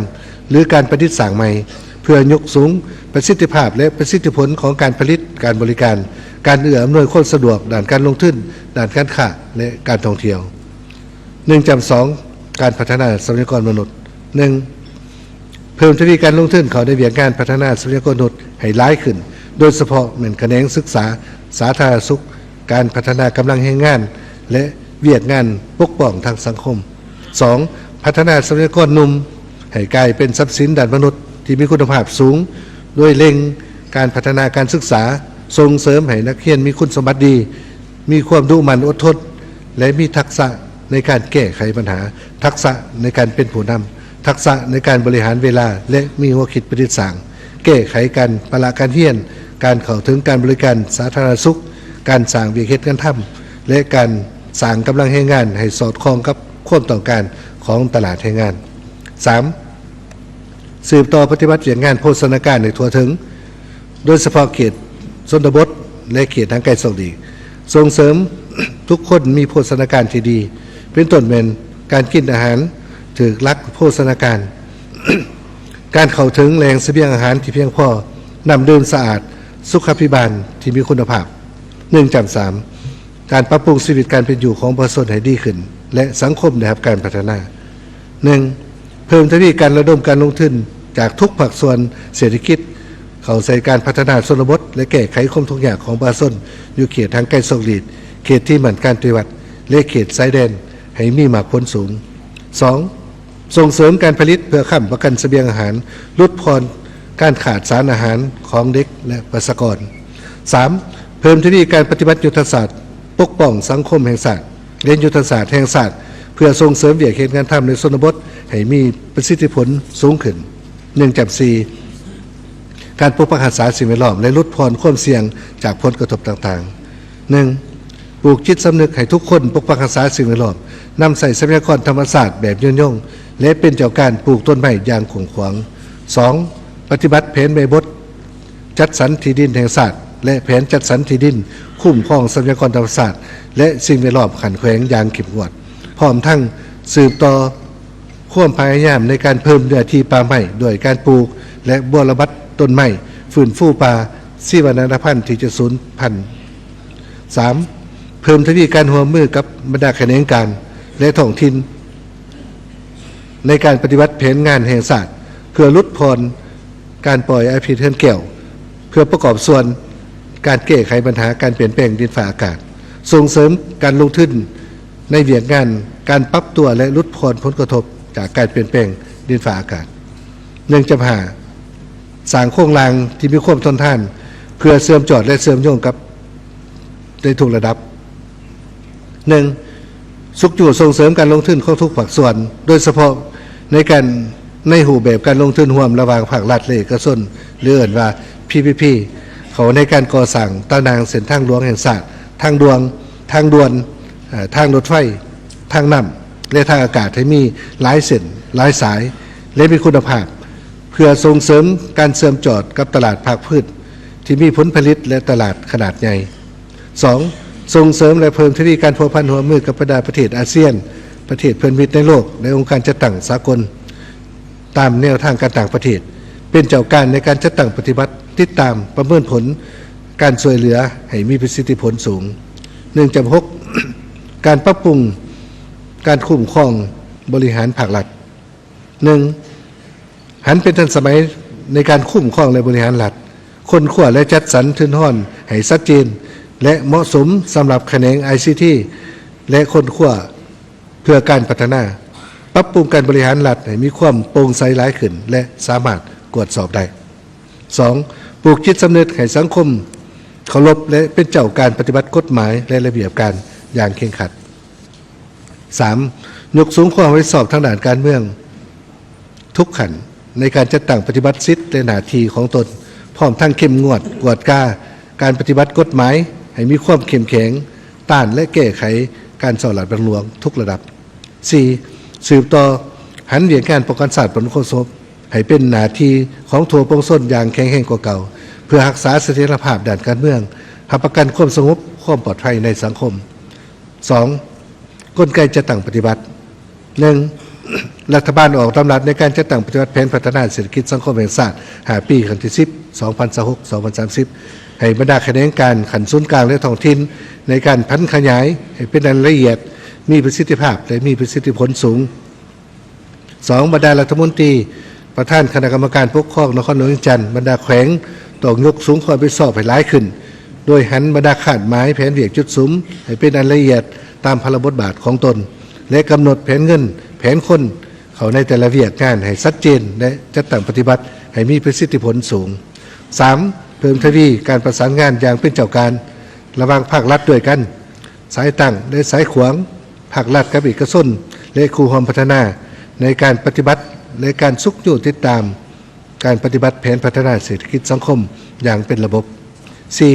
ຫຼື ການປະດິດສ້າງໃໝ່ ເພື່ອຍົກສູງປະສິດທິພາບ ແລະ ປະສິດທິຜົນຂອງການຜະລິດ, ການບໍລິການ, ການເອື້ອອຳນວຍຄວາມສະດວກດ້ານການລົງທຶນ, ດ້ານການຄ້າ ແລະ ການທ່ອງທ່ຽວ. ໜຶ່ງຈຳສອງ, ການພັດທະນາຊັບພະຍາກອນມະນຸດ. ໜຶ່ງ, ເພີ່ມທະວີການລົງທຶນເຂົ້າໃນວຽກງານພັດທະນາຊັບພະຍາກອນມະນຸດໃຫ້ຫຼາຍຂຶ້ນ, ໂດຍສະເພາະແມ່ນຂະແໜງສຶກສາ, ສາທາລະນະສຸກ, ການພັດທະນາກຳລັງແຮງງານ ແລະ ວຽກງານປົກປ້ອງທາງສັງຄົມ. ສອງ, ພັດທະນາຊັບພະຍາກອນໜຸ່ມໃຫ້ກາຍເປັນຊັບສິນດ້ານມະນຸດທີ່ມີຄຸນນະພາບສູງ, ໂດຍເລັ່ງການພັດທະນາການສຶກສາ, ສົ່ງເສີມໃຫ້ນັກຮຽນມີຄຸນສົມບັດດີ, ມີຄວາມດຸໝັ່ນອົດທົນ ແລະ ມີທັກສະໃນການແກ້ໄຂບັນຫາ, ທັກສະໃນການເປັນຜູ້ນຳ, ທັກສະໃນການບໍລິຫານເວລາ ແລະ ມີຫົວຄິດປະດິດສ້າງ, ແກ້ໄຂການປະລະການຮຽນ, ການເຂົ້າເຖິງການບໍລິການສາທາລະນະສຸກ, ການສ້າງວຽກເຮັດງານທຳ ແລະ ການສ້າງກຳລັງແຮງງານໃຫ້ສອດຄ່ອງກັບຄວາມຕ້ອງການຂອງຕະຫຼາດແຮງງານ. ສາມ, ສືບຕໍ່ປະຕິບັດວຽກງານໂພຊະນາການໃຫ້ທົ່ວເຖິງ, ໂດຍສະເພາະເຂດຊົນນະບົດ ແລະ ເຂດຫ່າງໄກສອກຫຼີກ, ສົ່ງເສີມທຸກຄົນມີໂພຊະນາການທີ່ດີ, ເປັນຕົ້ນແມ່ນການກິນອາຫານຖືກຫຼັກໂພຊະນາການ, ການເຂົ້າເຖິງແຫຼ່ງສະບຽງອາຫານທີ່ພຽງພໍ, ນ້ຳດື່ມສະອາດ, ສຸຂາພິບານທີ່ມີຄຸນນະພາບ. ໜຶ່ງຈ້ຳສາມ ການປັບປຸງຊີວິດການເປັນຢູ່ຂອງປະຊາຊົນໃຫ້ດີຂຶ້ນ ແລະ ສັງຄົມໄດ້ຮັບການພັດທະນາ. ໜຶ່ງ ເພີ່ມທະວີການລະດົມການລົງທຶນຈາກທຸກພາກສ່ວນເສດຖະກິດ ເຂົ້າໃສ່ການພັດທະນາຊົນນະບົດ ແລະ ແກ້ໄຂຄວາມທຸກຍາກຂອງປະຊາຊົນຢູ່ເຂດຫ່າງໄກສອກຫຼີກ, ເຂດທີ່ໝັ້ນການປະຕິວັດ ແລະ ເຂດຊາຍແດນໃຫ້ມີໝາກຜົນສູງ. ສອງ ສົ່ງເສີມການຜະລິດເພື່ອຄ້ຳປະກັນສະບຽງອາຫານ, ຫຼຸດຜ່ອນການຂາດສານອາຫານຂອງເດັກ ແລະ ປະຊາກອນ. ສາມ ເພີ່ມທະວີການປະຕິບັດຍຸດທະສາດປົກປ້ອງສັງຄົມແຫ່ງຊາດ ແລະ ຍຸດທະສາດແຫ່ງຊາດ ເພື່ອສົ່ງເສີມວຽກເຮັດງານທຳໃນຊົນນະບົດໃຫ້ມີປະສິດທິຜົນສູງຂຶ້ນ. ໜຶ່ງຈ້ຳສີ່ ການປົກປັກຮັກສາສິ່ງແວດລ້ອມ ແລະ ຫຼຸດຜ່ອນຄວາມສ່ຽງຈາກຜົນກະທົບຕ່າງໆ. ໜຶ່ງ ປູກຈິດສຳນຶກໃຫ້ທຸກຄົນປົກປັກຮັກສາສິ່ງແວດລ້ອມ, ນຳໃຊ້ຊັບພະຍາກອນທຳມະຊາດແບບຍືນຍົງ ແລະ ເປັນເຈົ້າການປູກຕົ້ນໄມ້ຢ່າງກວ້າງຂວາງ. ສອງ ປະຕິບັດແຜນແມ່ບົດຈັດສັນທີ່ດິນແຫ່ງຊາດ ແລະ ແຜນຈັດສັນທີ່ດິນຄຸ້ມຄອງຊັບພະຍາກອນທຳມະຊາດ ແລະ ສິ່ງແວດລ້ອມຂັ້ນແຂວງຢ່າງເຂັ້ມງວດ, ພ້ອມທັງສືບຕໍ່ຄວາມພະຍາຍາມໃນການເພີ່ມເນື້ອທີ່ປ່າໄມ້ດ້ວຍການປູກ ແລະ ບົວລະບັດຕົ້ນໄມ້, ຟື້ນຟູປ່າຊີວະນານາພັນທີ່ຈະສູນພັນ. ສາມ ເພີ່ມທະວີການຮ່ວມມືກັບບັນດາຂະແໜງການ ແລະ ທ້ອງຖິ່ນ ໃນການປະຕິບັດແຜນງານແຫ່ງຊາດ ເພື່ອຫຼຸດຜ່ອນການປ່ອຍອາກາດພິດເຮືອນແກ້ວ ເພື່ອປະກອບສ່ວນການແກ້ໄຂບັນຫາການປ່ຽນແປງດິນຟ້າອາກາດ, ສົ່ງເສີມການລົງທຶນໃນວຽກງານການປັບຕົວ ແລະ ຫຼຸດຜ່ອນຜົນກະທົບຈາກການປ່ຽນແປງດິນຟ້າອາກາດ. ໜຶ່ງຈ້ຳຫ້າ ສ້າງໂຄງລ່າງທີ່ມີຄວາມທົນທານ ເພື່ອເຊື່ອມຈອດ ແລະ ເຊື່ອມໂຍງກັບໃນທຸກລະດັບ. ໜຶ່ງ ຊຸກຍູ້ສົ່ງເສີມການລົງທຶນຂອງທຸກພາກສ່ວນ, ໂດຍສະເພາະໃນການ, ໃນຮູບແບບການລົງທຶນຮ່ວມລະຫວ່າງພາກລັດ ແລະ ເອກະຊົນ ຫຼື ເອີ້ນວ່າ ພີພີພີ ເຂົ້າໃນການກໍ່ສ້າງຕາໜ່າງເສັ້ນທາງຫຼວງແຫ່ງຊາດ, ທາງດ່ວນ, ທາງດ່ວນ, ເອີ່, ທາງລົດໄຟ, ທາງນ້ຳ ແລະ ທາງອາກາດໃຫ້ມີຫຼາຍເສັ້ນ, ຫຼາຍສາຍ ແລະ ມີຄຸນນະພາບ, ເພື່ອສົ່ງເສີມການເຊື່ອມຈອດກັບຕະຫຼາດພາກພື້ນທີ່ມີຜົນຜະລິດ ແລະ ຕະຫຼາດຂະໜາດໃຫຍ່. ສອງ ສົ່ງເສີມ ແລະ ເພີ່ມທະວີການພົວພັນຮ່ວມມືກັບບັນດາປະເທດອາຊຽນ, ປະເທດເພື່ອນມິດໃນໂລກ ແລະ ອົງການຈັດຕັ້ງສາກົນ ຕາມແນວທາງການຕ່າງປະເທດ, ເປັນເຈົ້າການໃນການຈັດຕັ້ງປະຕິບັດ, ຕິດຕາມ, ປະເມີນຜົນການຊ່ວຍເຫຼືອໃຫ້ມີປະສິດທິຜົນສູງ. ໜຶ່ງຈ້ຳຫົກ ການປັບປຸງການຄຸ້ມຄອງບໍລິຫານພາກລັດ. ໜຶ່ງ ຫັນເປັນທັນສະໄໝໃນການຄຸ້ມຄອງ ແລະ ບໍລິຫານລັດ, ຄົ້ນຄວ້າ ແລະ ຈັດສັນທຶນຮອນໃຫ້ຊັດເຈນ ແລະ ເໝາະສົມສຳລັບຂະແໜງໄອຊີທີ ແລະ ຄົ້ນຄວ້າເພື່ອການພັດທະນາ, ປັບປຸງການບໍລິຫານລັດໃຫ້ມີຄວາມໂປ່ງໃສຫຼາຍຂຶ້ນ ແລະ ສາມາດກວດສອບໄດ້. ສອງ ປູກຈິດສຳນຶກໃຫ້ສັງຄົມເຄົາລົບ ແລະ ເປັນເຈົ້າການປະຕິບັດກົດໝາຍ ແລະ ລະບຽບການຢ່າງເຄັ່ງຄັດ. ສາມ ຍົກສູງຄວາມຮັບຜິດຊອບທາງດ້ານການເມືອງທຸກຂັ້ນໃນການຈັດຕັ້ງປະຕິບັດສິດ ແລະ ໜ້າທີ່ຂອງຕົນ, ພ້ອມທັງເຂັ້ມງວດກວດກາການປະຕິບັດກົດໝາຍໃຫ້ມີຄວາມເຂັ້ມແຂງ, ຕ້ານ ແລະ ແກ້ໄຂການສໍ້ລາດບັງຫຼວງທຸກລະດັບ. ສີ່ ສືບຕໍ່ຫັນວຽກງານປ້ອງກັນຊາດ ປ້ອງກັນຄວາມສະຫງົບໃຫ້ເປັນໜ້າທີ່ຂອງທົ່ວປວງຊົນຢ່າງແຂງແຮງກວ່າເກົ່າ, ເພື່ອຮັກສາສະຖຽນລະພາບດ້ານການເມືອງ, ຮັບປະກັນຄວາມສະຫງົບ, ຄວາມປອດໄພໃນສັງຄົມ. ສອງ ກົນໄກຈັດຕັ້ງປະຕິບັດ. ໜຶ່ງ ລັດຖະບານອອກດຳລັດໃນການຈັດຕັ້ງປະຕິບັດແຜນພັດທະນາເສດຖະກິດສັງຄົມແຫ່ງຊາດ ຫ້າປີ ຄັ້ງທີສິບ ສອງພັນຊາວຫົກ ສອງພັນສາມສິບ ໃຫ້ບັນດາຂະແໜງການຂັ້ນສູນກາງ ແລະ ທ້ອງຖິ່ນ ໃນການຜັນຂະຫຍາຍໃຫ້ເປັນອັນລະອຽດ, ມີປະສິດທິພາບ ແລະ ມີປະສິດທິຜົນສູງ. ສອງ ບັນດາລັດຖະມົນຕີ, ປະທານຄະນະກຳມະການປົກຄອງນະຄອນຫຼວງວຽງຈັນ, ບັນດາແຂວງ ຕ້ອງຍົກສູງຄວາມຮັບຜິດຊອບໃຫ້ຫຼາຍຂຶ້ນ, ໂດຍຫັນບັນດາຄາດໝາຍແຜນວຽກຈຸດສຸມໃຫ້ເປັນອັນລະອຽດຕາມພາລະບົດບາດຂອງຕົນ ແລະ ກຳນົດແຜນເງິນ, ແຜນຄົນ ເຂົ້າໃນແຕ່ລະວຽກງານໃຫ້ຊັດເຈນ ແລະ ຈັດຕັ້ງປະຕິບັດໃຫ້ມີປະສິດທິຜົນສູງ. ສາມ ເພີ່ມທະວີການປະສານງານຢ່າງເປັນເຈົ້າການລະຫວ່າງພາກລັດດ້ວຍກັນ, ສາຍຕັ້ງ ແລະ ສາຍຂວາງ, ພາກລັດກັບເອກະຊົນ ແລະ ຄູ່ຮ່ວມພັດທະນາ ໃນການປະຕິບັດ ແລະ ການຊຸກຍູ້ຕິດຕາມການປະຕິບັດແຜນພັດທະນາເສດຖະກິດສັງຄົມຢ່າງເປັນລະບົບ. ສີ່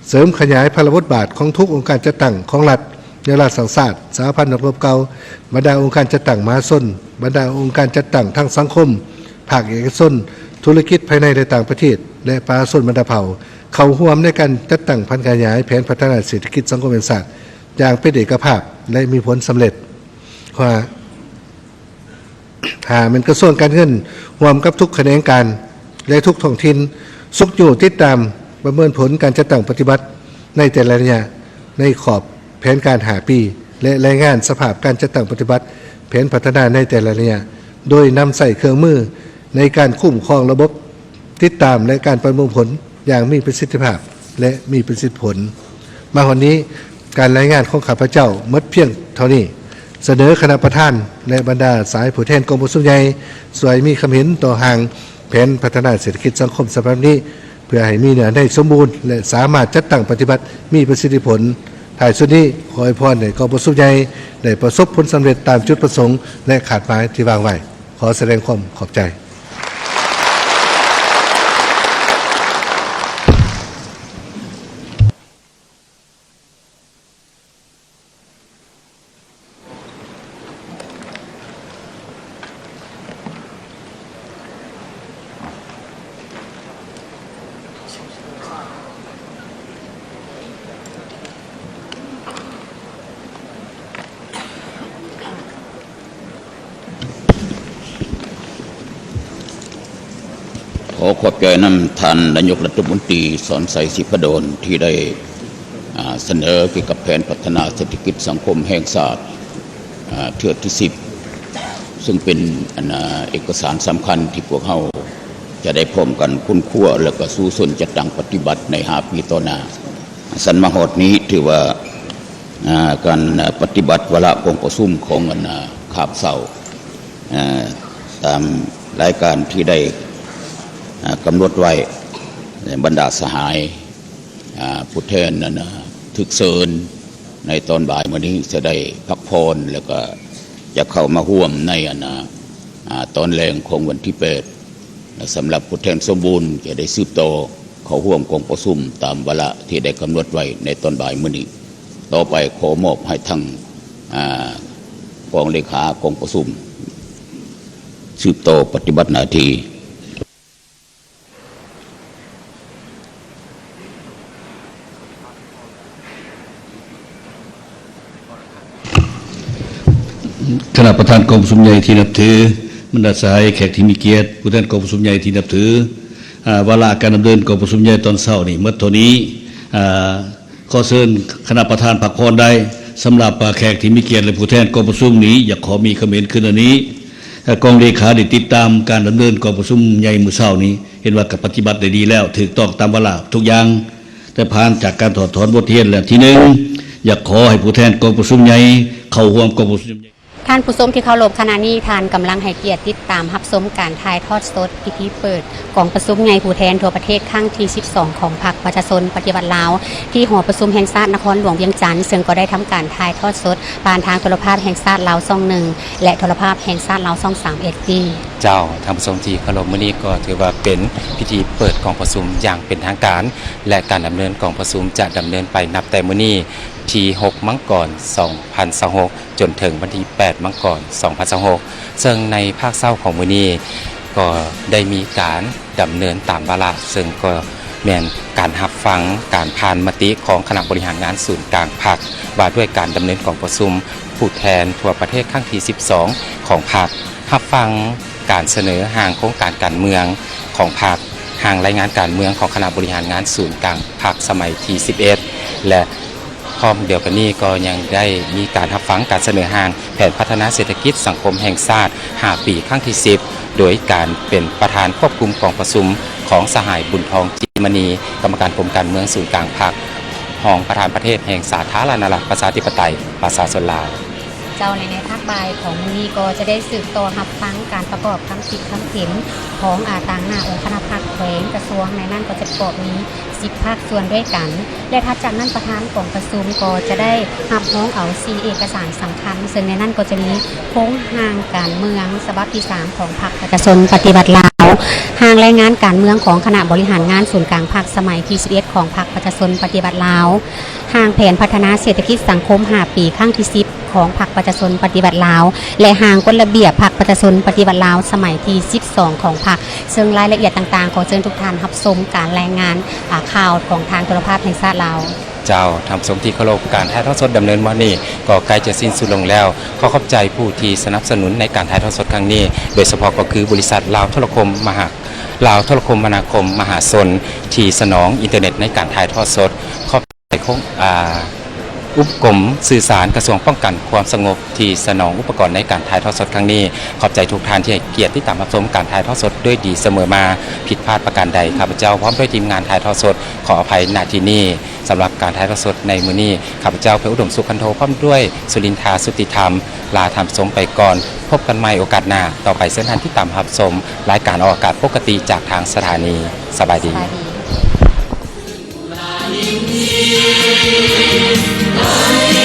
ເສີມຂະຫຍາຍພາລະບົດບາດຂອງທຸກອົງການຈັດຕັ້ງຂອງລັດ, ແນວລາວສ້າງຊາດ, ສະຫະພັນນັກລົບເກົ່າ, ບັນດາອົງການຈັດຕັ້ງມະຫາຊົນ, ບັນດາອົງການຈັດຕັ້ງທາງສັງຄົມ, ພາກເອກະຊົນ, ທຸລະກິດພາຍໃນ ແລະ ຕ່າງປະເທດ ແລະ ປະຊາຊົນບັນດາເຜົ່າ ເຂົ້າຮ່ວມໃນການຈັດຕັ້ງຜັນຂະຫຍາຍແຜນພັດທະນາເສດຖະກິດສັງຄົມແຫ່ງຊາດຢ່າງເປັນເອກະພາບ ແລະ ມີຜົນສຳເລັດ. ຫ້າ ຫ້າແມ່ນກະຊວງການເງິນຮ່ວມກັບທຸກຂະແໜງການ ແລະ ທຸກທ້ອງຖິ່ນ ຊຸກຍູ້ຕິດຕາມປະເມີນຜົນການຈັດຕັ້ງປະຕິບັດໃນແຕ່ລະໄລຍະ ໃນຂອບແຜນການຫ້າປີ ແລະ ລາຍງານສະພາບການຈັດຕັ້ງປະຕິບັດແຜນພັດທະນາໃນແຕ່ລະໄລຍະ ໂດຍນຳໃຊ້ເຄື່ອງມືໃນການຄຸ້ມຄອງລະບົບ ຕິດຕາມ ແລະ ການປະເມີນຜົນຢ່າງມີປະສິດທິພາບ ແລະ ມີປະສິດທິຜົນ. ມາຮອດນີ້, ການລາຍງານຂອງຂ້າພະເຈົ້າໝົດພຽງເທົ່ານີ້. ສະເໜີຄະນະປະທານ ແລະ ບັນດາສາຍຜູ້ແທນກອງປະຊຸມໃຫຍ່ ຊ່ວຍມີຄຳເຫັນຕໍ່ຮ່າງແຜນພັດທະນາເສດຖະກິດສັງຄົມສະບັບນີ້ ເພື່ອໃຫ້ມີເນື້ອໃນສົມບູນ ແລະ ສາມາດຈັດຕັ້ງປະຕິບັດມີປະສິດທິຜົນ. ທ້າຍສຸດນີ້, ຂໍອວຍພອນໃຫ້ກອງປະຊຸມໃຫຍ່ໄດ້ປະສົບຜົນສຳເລັດຕາມຈຸດປະສົງ ແລະ ຄາດໝາຍທີ່ວາງໄວ້. ຂໍສະແດງຄວາມຂອບໃຈ. ຂໍຂອບໃຈນຳທ່ານນາຍົກລັດຖະມົນຕີ ສອນໄຊ ສີພະດົນ ທີ່ໄດ້ ອາ ສະເໜີກ່ຽວກັບແຜນພັດທະນາເສດຖະກິດສັງຄົມແຫ່ງຊາດ ອາ ເທື່ອທີສິບ ເຊິ່ງເປັນ ອັນ ອາ ເອກະສານສຳຄັນທີ່ພວກເຮົາຈະໄດ້ພ້ອມກັນຄົ້ນຄວ້າ ແລ້ວກໍສູ້ຊົນຈັດຕັ້ງປະຕິບັດໃນຫ້າປີຕໍ່ໜ້າ. ສັນມາຮອດນີ້ຖືວ່າ ອາ ການ ອາ ປະຕິບັດວາລະກອງປະຊຸມຂອງ ອັນ ອາ ຄາບເຊົ້າ ອາ ຕາມລາຍການທີ່ໄດ້ ອາ ກຳນົດໄວ້ ບັນດາສະຫາຍ ອາ ຜູ້ແທນ ອັນ ອາ ຖືກເຊີນໃນຕອນບ່າຍມື້ນີ້ຈະໄດ້ພັກຜ່ອນ ແລ້ວກໍຈະເຂົ້າມາຮ່ວມໃນ ອັນ ອາ ອາ ຕອນແລງຂອງວັນທີແປດ ແລະ ສຳລັບຜູ້ແທນສົມບູນຈະໄດ້ສືບຕໍ່ເຂົ້າຮ່ວມກອງປະຊຸມຕາມວາລະທີ່ໄດ້ກຳນົດໄວ້ໃນຕອນບ່າຍມື້ນີ້. ຕໍ່ໄປຂໍມອບໃຫ້ທາງ ອາ ກອງເລຂາກອງປະຊຸມສືບຕໍ່ປະຕິບັດໜ້າທີ່. ຄະນະປະທານກອງປະຊຸມໃຫຍ່ທີ່ນັບຖື, ບັນດາສະຫາຍແຂກທີ່ມີກຽດ, ຜູ້ແທນກອງປະຊຸມໃຫຍ່ທີ່ນັບຖື, ອາ ວາລະການດຳເນີນກອງປະຊຸມໃຫຍ່ຕອນເຊົ້ານີ້ໝົດເທົ່ານີ້. ອາ ຂໍເຊີນຄະນະປະທານພັກຜ່ອນໄດ້. ສຳລັບ ອາ ແຂກທີ່ມີກຽດ ແລະ ຜູ້ແທນກອງປະຊຸມນີ້ ຢາກຂໍມີຄຳເຫັນຄືນອັນນີ້. ອາ ກອງເລຂາໄດ້ຕິດຕາມການດຳເນີນກອງປະຊຸມໃຫຍ່ມື້ເຊົ້ານີ້ ເຫັນວ່າກໍປະຕິບັດໄດ້ດີແລ້ວ, ຖືກຕ້ອງຕາມວາລະທຸກຢ່າງ. ແຕ່ຜ່ານຈາກການຖອດຖອນບົດຮຽນແລ້ວ, ທີໜຶ່ງ ຢາກຂໍໃຫ້ຜູ້ແທນກອງປະຊຸມໃຫຍ່ເຂົ້າຮ່ວມກອງປະຊຸມໃຫຍ່. ທ່ານຜູ້ຊົມທີ່ເຄົາລົບ, ຂະນະນີ້ທ່ານກຳລັງໃຫ້ກຽດຕິດຕາມຮັບຊົມການຖ່າຍທອດສົດພິທີເປີດກອງປະຊຸມໃຫຍ່ຜູ້ແທນທົ່ວປະເທດຄັ້ງທີສິບສອງ ຂອງພັກປະຊາຊົນປະຕິວັດລາວ ທີ່ຫໍປະຊຸມແຫ່ງຊາດນະຄອນຫຼວງວຽງຈັນ, ເຊິ່ງກໍໄດ້ທຳການຖ່າຍທອດສົດຜ່ານທາງໂທລະພາບແຫ່ງຊາດລາວຊ່ອງໜຶ່ງ ແລະ ໂທລະພາບແຫ່ງຊາດລາວຊ່ອງສາມເອັດ ນີ້. ເຈົ້າ, ທ່ານຜູ້ຊົມທີ່ເຄົາລົບ, ມື້ນີ້ກໍຖືວ່າເປັນພິທີເປີດກອງປະຊຸມຢ່າງເປັນທາງການ ແລະ ການດຳເນີນກອງປະຊຸມຈະດຳເນີນໄປນັບແຕ່ມື້ນີ້ ທີຫົກ ມັງກອນ ສອງພັນຊາວຫົກ ຈົນເຖິງວັນທີແປດ ມັງກອນ ສອງພັນຊາວຫົກ ເຊິ່ງໃນພາກເຊົ້າຂອງມື້ນີ້ກໍໄດ້ມີການດຳເນີນຕາມວາລະ, ເຊິ່ງກໍແມ່ນການຮັບຟັງການຜ່ານມະຕິຂອງຄະນະບໍລິຫານງານສູນກາງພັກ ວ່າດ້ວຍການດຳເນີນກອງປະຊຸມຜູ້ແທນທົ່ວປະເທດຄັ້ງທີສິບສອງຂອງພັກ, ຮັບຟັງການສະເໜີຮ່າງໂຄງການການເມືອງຂອງພັກ, ຮ່າງລາຍງານການເມືອງຂອງຄະນະບໍລິຫານງານສູນກາງພັກສະໄໝທີສິບເອັດ ແລະ ພ້ອມດຽວກັນນີ້ກໍຍັງໄດ້ມີການຮັບຟັງການສະເໜີຮ່າງແຜນພັດທະນາເສດຖະກິດສັງຄົມແຫ່ງຊາດຫ້າປີ ຄັ້ງທີສິບ ໂດຍການເປັນປະທານຄວບຄຸມກອງປະຊຸມຂອງສະຫາຍ ບຸນທອງ ຈິດມະນີ ກຳມະການກົມການເມືອງສູນກາງພັກ, ຮອງປະທານປະເທດແຫ່ງສາທາລະນະລັດ ປະຊາທິປະໄຕ ປະຊາຊົນລາວ. ເຈົ້າ, ໃນພາກບ່າຍຂອງມື້ນີ້ກໍຈະໄດ້ສືບຕໍ່ຮັບຟັງການປະກອບຄຳຄິດຄຳເຫັນຂອງ ອາ ຕາງໜ້າອົງຄະນະພັກ, ແຂວງ, ກະຊວງ, ໃນນັ້ນກໍຈະປະກອບມີ ສິບພາກສ່ວນດ້ວຍກັນ ແລະ ຖັດຈາກນັ້ນປະທານກອງປະຊຸມກໍຈະໄດ້ຮັບຮອງເອົາສີ່ເອກະສານສຳຄັນ, ເຊິ່ງໃນນັ້ນກໍຈະມີໂຄງຮ່າງການເມືອງສະບັບທີສາມຂອງພັກປະຊາຊົນປະຕິວັດລາວ, ຮ່າງລາຍງານການເມືອງຂອງຄະນະບໍລິຫານງານສູນກາງພັກສະໄໝທີສິບເອັດຂອງພັກປະຊາຊົນປະຕິວັດລາວ, ຮ່າງແຜນພັດທະນາເສດຖະກິດສັງຄົມຫ້າປີຄັ້ງທີສິບ ຂອງພັກປະຊາຊົນປະຕິວັດລາວ ແລະ ຮ່າງກົດລະບຽບພັກປະຊາຊົນປະຕິວັດລາວສະໄໝທີສິບສອງຂອງພັກ, ເຊິ່ງລາຍລະອຽດຕ່າງໆ ຂໍເຊີນທຸກທ່ານຮັບຊົມການລາຍງານ ອາ ຂ່າວຂອງທາງໂທລະພາບແຫ່ງຊາດລາວ. ເຈົ້າ, ທ່ານຜູ້ຊົມທີ່ເຄົາລົບ, ການຖ່າຍທອດສົດດຳເນີນມານີ້ກໍໃກ້ຈະສິ້ນສຸດລົງແລ້ວ. ຂໍຂອບໃຈຜູ້ທີ່ສະໜັບສະໜູນໃນການຖ່າຍທອດສົດຄັ້ງນີ້, ໂດຍສະເພາະກໍຄືບໍລິສັດລາວໂທລະຄົມມະຫາ ລາວໂທລະຄົມມະນາຄົມມະຫາຊົນ ທີ່ສະໜອງອິນເຕີເນັດໃນການຖ່າຍທອດສົດ. ຂອບໃຈໂຄງ ອາ ອຸບກົມສື່ສານກະຊວງປ້ອງກັນຄວາມສະຫງົບທີ່ສະໜອງອຸປະກອນໃນການຖ່າຍທອດສົດຄັ້ງນີ້. ຂອບໃຈທຸກທ່ານທີ່ໃຫ້ກຽດຕິດຕາມຮັບຊົມການຖ່າຍທອດສົດດ້ວຍດີສະເໝີມາ. ຜິດພາດປະການໃດ, ຂ້າພະເຈົ້າພ້ອມດ້ວຍທີມງານຖ່າຍທອດສົດຂໍອະໄພນະທີ່ນີ້. ສຳລັບການຖ່າຍທອດສົດໃນມື້ນີ້, ຂ້າພະເຈົ້າ ເພັດອຸດົມ ສຸຂັນໂທ ພ້ອມດ້ວຍ ສຸລິນທາ ສຸດຕິທຳ ລາທ່ານຜູ້ຊົມໄປກ່ອນ. ພົບກັນໃໝ່ໂອກາດໜ້າ. ຕໍ່ໄປເຊີນທ່ານຕິດຕາມຮັບຊົມລາຍການອອກອາກາດປົກກະຕິຈາກທາງສະຖານີ. ສະບາຍດີ. ສະບາຍດີ.